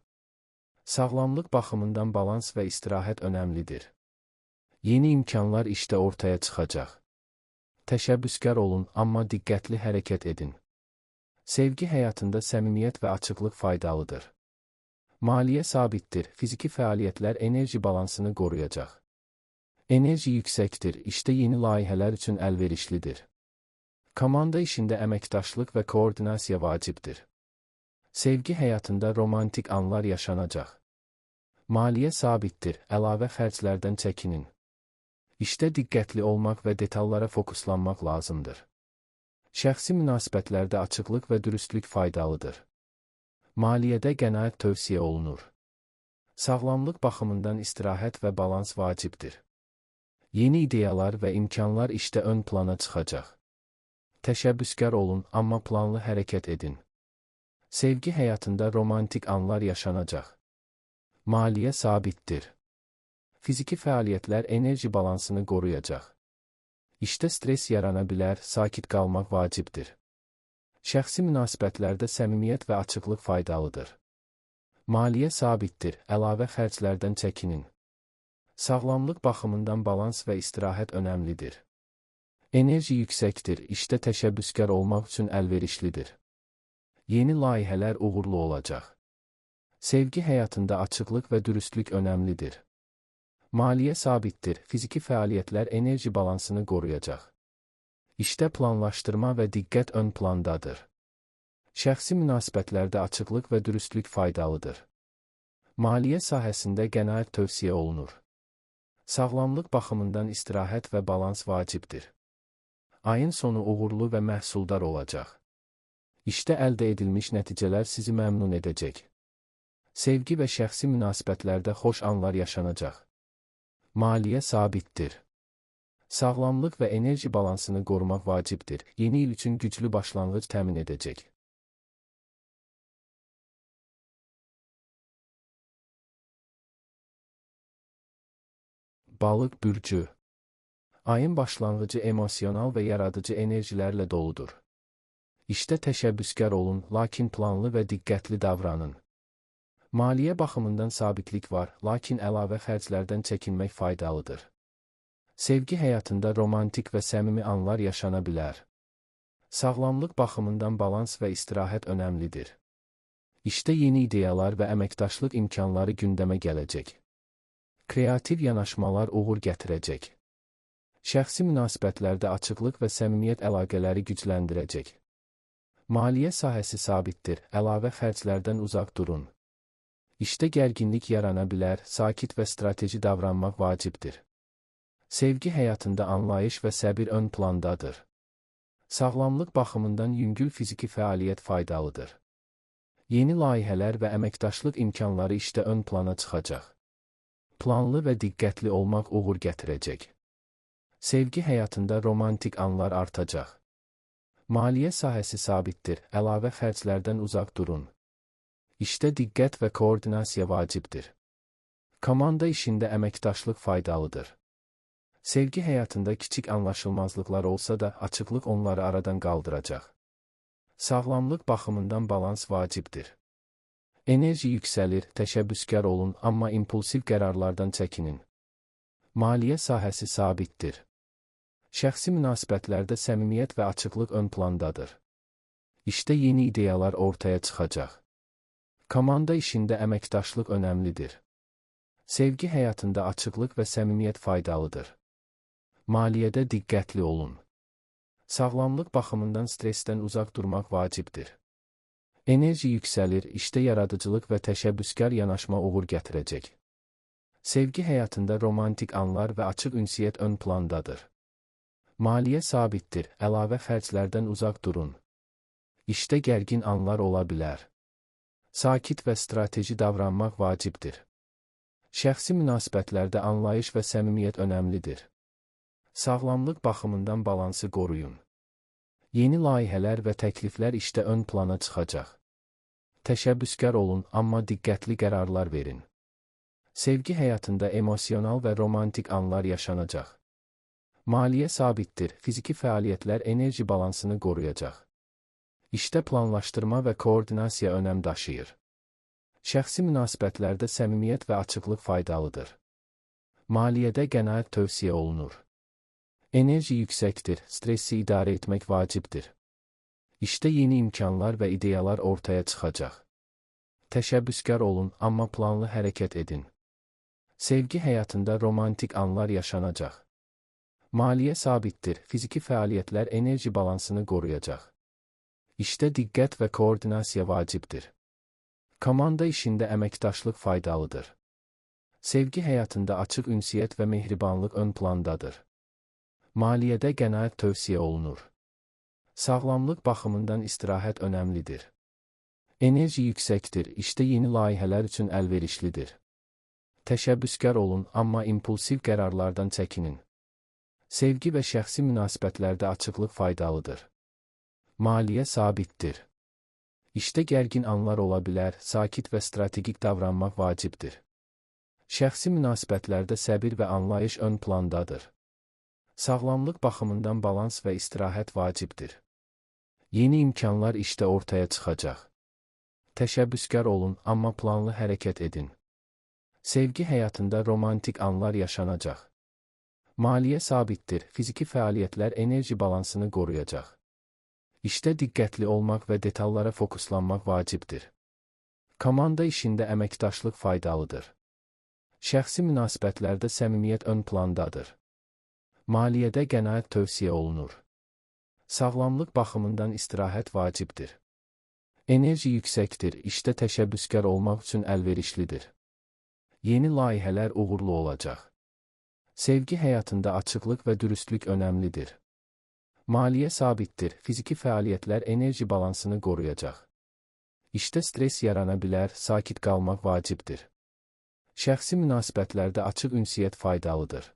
Sağlamlıq baxımından balans və istirahət önəmlidir. Yeni imkanlar işdə ortaya çıxacaq. Təşəbbüskar olun, amma diqqətli hərəkət edin. Sevgi həyatında səmimiyyət və açıqlıq faydalıdır. Maliyyə sabitdir, fiziki fəaliyyətlər enerji balansını qoruyacaq. Enerji yüksəkdir, işdə yeni layihələr üçün əlverişlidir. Komanda işində əməkdaşlıq və koordinasiya vacibdir. Sevgi həyatında romantik anlar yaşanacaq. Maliyyə sabitdir, əlavə xərclərdən çəkinin. İşdə diqqətli olmaq və detallara fokuslanmaq lazımdır. Şəxsi münasibətlərdə açıqlıq və dürüstlük faydalıdır. Maliyyədə qənaət tövsiyə olunur. Sağlamlıq baxımından istirahət və balans vacibdir. Yeni ideyalar və imkanlar işdə ön plana çıxacaq. Təşəbbüskar olun, amma planlı hərəkət edin. Sevgi həyatında romantik anlar yaşanacaq. Maliyyə sabitdir. Fiziki fəaliyyətlər enerji balansını qoruyacaq. İşdə stres yarana bilər, sakit qalmaq vacibdir. Şəxsi münasibətlərdə səmimiyyət və açıqlıq faydalıdır. Maliyyə sabitdir, əlavə xərclərdən çəkinin. Sağlamlıq baxımından balans və istirahət önəmlidir. Enerji yüksəkdir, işdə təşəbbüskar olmaq üçün əlverişlidir. Yeni layihələr uğurlu olacaq. Sevgi həyatında açıqlıq və dürüstlük önəmlidir. Maliyyə sabitdir, fiziki fəaliyyətlər enerji balansını qoruyacaq. İşdə planlaşdırma və diqqət ön plandadır. Şəxsi münasibətlərdə açıqlıq və dürüstlük faydalıdır. Maliyyə sahəsində qənaət tövsiyə olunur. Sağlamlıq baxımından istirahət və balans vacibdir. Ayın sonu uğurlu və məhsuldar olacaq. İşdə əldə edilmiş nəticələr sizi məmnun edəcək. Sevgi və şəxsi münasibətlərdə xoş anlar yaşanacaq. Maliyyə sabitdir. Sağlamlıq və enerji balansını qorumaq vacibdir. Yeni il üçün güclü başlanğıc təmin edəcək. Balıq bürcü. Ayın başlanğıcı emosional və yaradıcı enerjilərlə doludur. İşdə təşəbbüskar olun, lakin planlı və diqqətli davranın. Maliyyə baxımından sabitlik var, lakin əlavə xərclərdən çəkinmək faydalıdır. Sevgi həyatında romantik və səmimi anlar yaşana bilər. Sağlamlıq baxımından balans və istirahət önəmlidir. İşdə yeni ideyalar və əməkdaşlıq imkanları gündəmə gələcək. Kreativ yanaşmalar uğur gətirəcək. Şəxsi münasibətlərdə açıqlıq və səmimiyyət əlaqələri gücləndirəcək. Maliyyə sahəsi sabitdir, əlavə xərclərdən uzaq durun. İşdə gərginlik yarana bilər, sakit və strateji davranmaq vacibdir. Sevgi həyatında anlayış və səbir ön plandadır. Sağlamlıq baxımından yüngül fiziki fəaliyyət faydalıdır. Yeni layihələr və əməkdaşlıq imkanları işdə ön plana çıxacaq. Planlı və diqqətli olmaq uğur gətirəcək. Sevgi həyatında romantik anlar artacaq. Maliyyə sahəsi sabitdir, əlavə xərclərdən uzaq durun. İşdə diqqət və koordinasiya vacibdir. Komanda işində əməkdaşlıq faydalıdır. Sevgi həyatında kiçik anlaşılmazlıqlar olsa da, açıqlıq onları aradan qaldıracaq. Sağlamlıq baxımından balans vacibdir. Enerji yüksəlir, təşəbbüskar olun, amma impulsiv qərarlardan çəkinin. Maliyyə sahəsi sabitdir. Şəxsi münasibətlərdə səmimiyyət və açıqlıq ön plandadır. İşdə yeni ideyalar ortaya çıxacaq. Komanda işində əməkdaşlıq önəmlidir. Sevgi həyatında açıqlıq və səmimiyyət faydalıdır. Maliyyədə diqqətli olun. Sağlamlıq baxımından stressdən uzaq durmaq vacibdir. Enerji yüksəlir, işdə yaradıcılıq və təşəbbüskar yanaşma uğur gətirəcək. Sevgi həyatında romantik anlar və açıq ünsiyyət ön plandadır. Maliyyə sabitdir, əlavə xərclərdən uzaq durun. İşdə gərgin anlar ola bilər. Sakit və strateji davranmaq vacibdir. Şəxsi münasibətlərdə anlayış və səmimiyyət önəmlidir. Sağlamlıq baxımından balansı qoruyun. Yeni layihələr və təkliflər işdə ön plana çıxacaq. Təşəbbüskar olun, amma diqqətli qərarlar verin. Sevgi həyatında emosional və romantik anlar yaşanacaq. Maliyyə sabitdir, fiziki fəaliyyətlər enerji balansını qoruyacaq. İşdə planlaşdırma və koordinasiya önəm daşıyır. Şəxsi münasibətlərdə səmimiyyət və açıqlıq faydalıdır. Maliyyədə qənaət tövsiyə olunur. Enerji yüksəkdir, stressi idarə etmək vacibdir. İşdə yeni imkanlar və ideyalar ortaya çıxacaq. Təşəbbüskar olun, amma planlı hərəkət edin. Sevgi həyatında romantik anlar yaşanacaq. Maliyyə sabitdir, fiziki fəaliyyətlər enerji balansını qoruyacaq. İşdə diqqət və koordinasiya vacibdir. Komanda işində əməkdaşlıq faydalıdır. Sevgi həyatında açıq ünsiyyət və mehribanlıq ön plandadır. Maliyyədə qənaət tövsiyə olunur. Sağlamlıq baxımından istirahət önəmlidir. Enerji yüksəkdir, işdə yeni layihələr üçün əlverişlidir. Təşəbbüskar olun, amma impulsiv qərarlardan çəkinin. Sevgi və şəxsi münasibətlərdə açıqlıq faydalıdır. Maliyyə sabitdir. İşdə gərgin anlar ola bilər, sakit və strategik davranmaq vacibdir. Şəxsi münasibətlərdə səbir və anlayış ön plandadır. Sağlamlıq baxımından balans və istirahət vacibdir. Yeni imkanlar işdə ortaya çıxacaq. Təşəbbüskar olun, amma planlı hərəkət edin. Sevgi həyatında romantik anlar yaşanacaq. Maliyyə sabitdir, fiziki fəaliyyətlər enerji balansını qoruyacaq. İşdə diqqətli olmaq və detallara fokuslanmaq vacibdir. Komanda işində əməkdaşlıq faydalıdır. Şəxsi münasibətlərdə səmimiyyət ön plandadır. Maliyyədə qənaət tövsiyə olunur. Sağlamlıq baxımından istirahət vacibdir. Enerji yüksəkdir, işdə təşəbbüskar olmaq üçün əlverişlidir. Yeni layihələr uğurlu olacaq. Sevgi həyatında açıqlıq və dürüstlük önəmlidir. Maliyyə sabitdir, fiziki fəaliyyətlər enerji balansını qoruyacaq. İşdə stres yarana bilər, sakit qalmaq vacibdir. Şəxsi münasibətlərdə açıq ünsiyyət faydalıdır.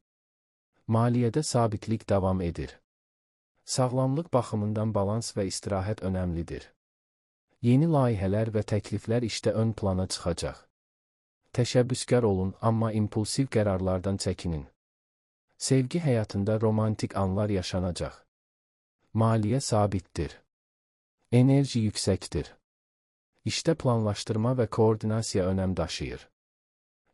Maliyyədə sabitlik davam edir. Sağlamlıq baxımından balans və istirahət önəmlidir. Yeni layihələr və təkliflər işdə ön plana çıxacaq. Təşəbbüskar olun, amma impulsiv qərarlardan çəkinin. Sevgi həyatında romantik anlar yaşanacaq. Maliyyə sabitdir. Enerji yüksəkdir. İşdə planlaşdırma və koordinasiya önəm daşıyır.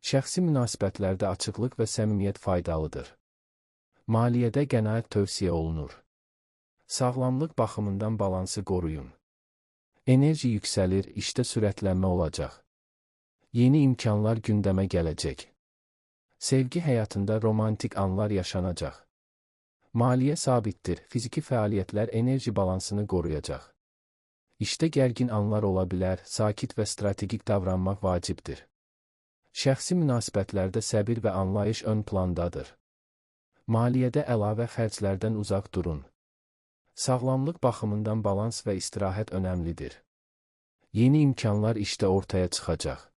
Şəxsi münasibətlərdə açıqlıq və səmimiyyət faydalıdır. Maliyyədə qənaət tövsiyə olunur. Sağlamlıq baxımından balansı qoruyun. Enerji yüksəlir, işdə sürətlənmə olacaq. Yeni imkanlar gündəmə gələcək. Sevgi həyatında romantik anlar yaşanacaq. Maliyyə sabitdir, fiziki fəaliyyətlər enerji balansını qoruyacaq. İşdə gərgin anlar ola bilər, sakit və strategik davranmaq vacibdir. Şəxsi münasibətlərdə səbir və anlayış ön plandadır. Maliyyədə əlavə xərclərdən uzaq durun. Sağlamlıq baxımından balans və istirahət önəmlidir. Yeni imkanlar işdə ortaya çıxacaq.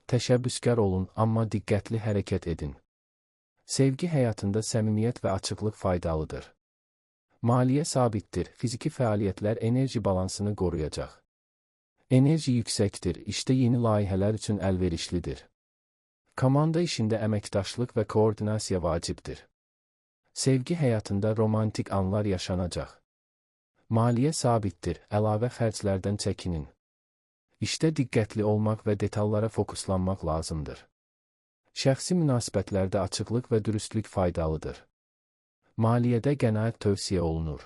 Təşəbbüskar olun, amma diqqətli hərəkət edin. Sevgi həyatında səmimiyyət və açıqlıq faydalıdır. Maliyyə sabitdir, fiziki fəaliyyətlər enerji balansını qoruyacaq. Enerji yüksəkdir, işdə yeni layihələr üçün əlverişlidir. Komanda işində əməkdaşlıq və koordinasiya vacibdir. Sevgi həyatında romantik anlar yaşanacaq. Maliyyə sabitdir, əlavə xərclərdən çəkinin. İşdə diqqətli olmaq və detallara fokuslanmaq lazımdır. Şəxsi münasibətlərdə açıqlıq və dürüstlük faydalıdır. Maliyyədə qənaət tövsiyə olunur.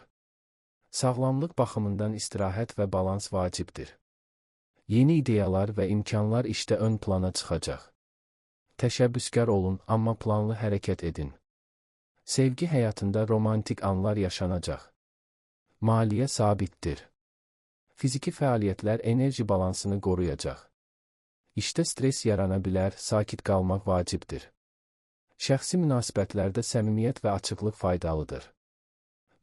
Sağlamlıq baxımından istirahət və balans vacibdir. Yeni ideyalar və imkanlar işdə ön plana çıxacaq. Təşəbbüskar olun, amma planlı hərəkət edin. Sevgi həyatında romantik anlar yaşanacaq. Maliyyə sabitdir. Fiziki fəaliyyətlər enerji balansını qoruyacaq. İşdə stres yarana bilər, sakit qalmaq vacibdir. Şəxsi münasibətlərdə səmimiyyət və açıqlıq faydalıdır.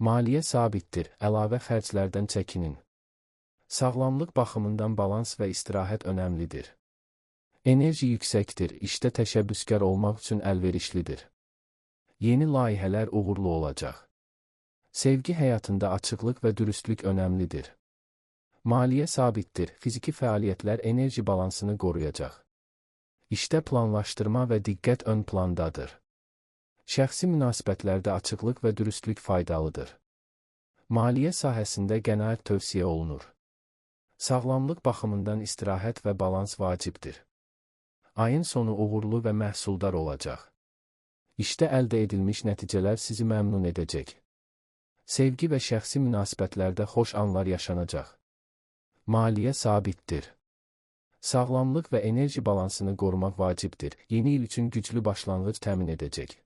Maliyyə sabitdir, əlavə xərclərdən çəkinin. Sağlamlıq baxımından balans və istirahət önəmlidir. Enerji yüksəkdir, işdə təşəbbüskar olmaq üçün əlverişlidir. Yeni layihələr uğurlu olacaq. Sevgi həyatında açıqlıq və dürüstlük önəmlidir. Maliyyə sabitdir, fiziki fəaliyyətlər enerji balansını qoruyacaq. İşdə planlaşdırma və diqqət ön plandadır. Şəxsi münasibətlərdə açıqlıq və dürüstlük faydalıdır. Maliyyə sahəsində qənaət tövsiyə olunur. Sağlamlıq baxımından istirahət və balans vacibdir. Ayın sonu uğurlu və məhsuldar olacaq. İşdə əldə edilmiş nəticələr sizi məmnun edəcək. Sevgi və şəxsi münasibətlərdə xoş anlar yaşanacaq. Maliyyə sabitdir. Sağlamlıq və enerji balansını qorumaq vacibdir. Yeni il üçün güclü başlanğıc təmin edəcək.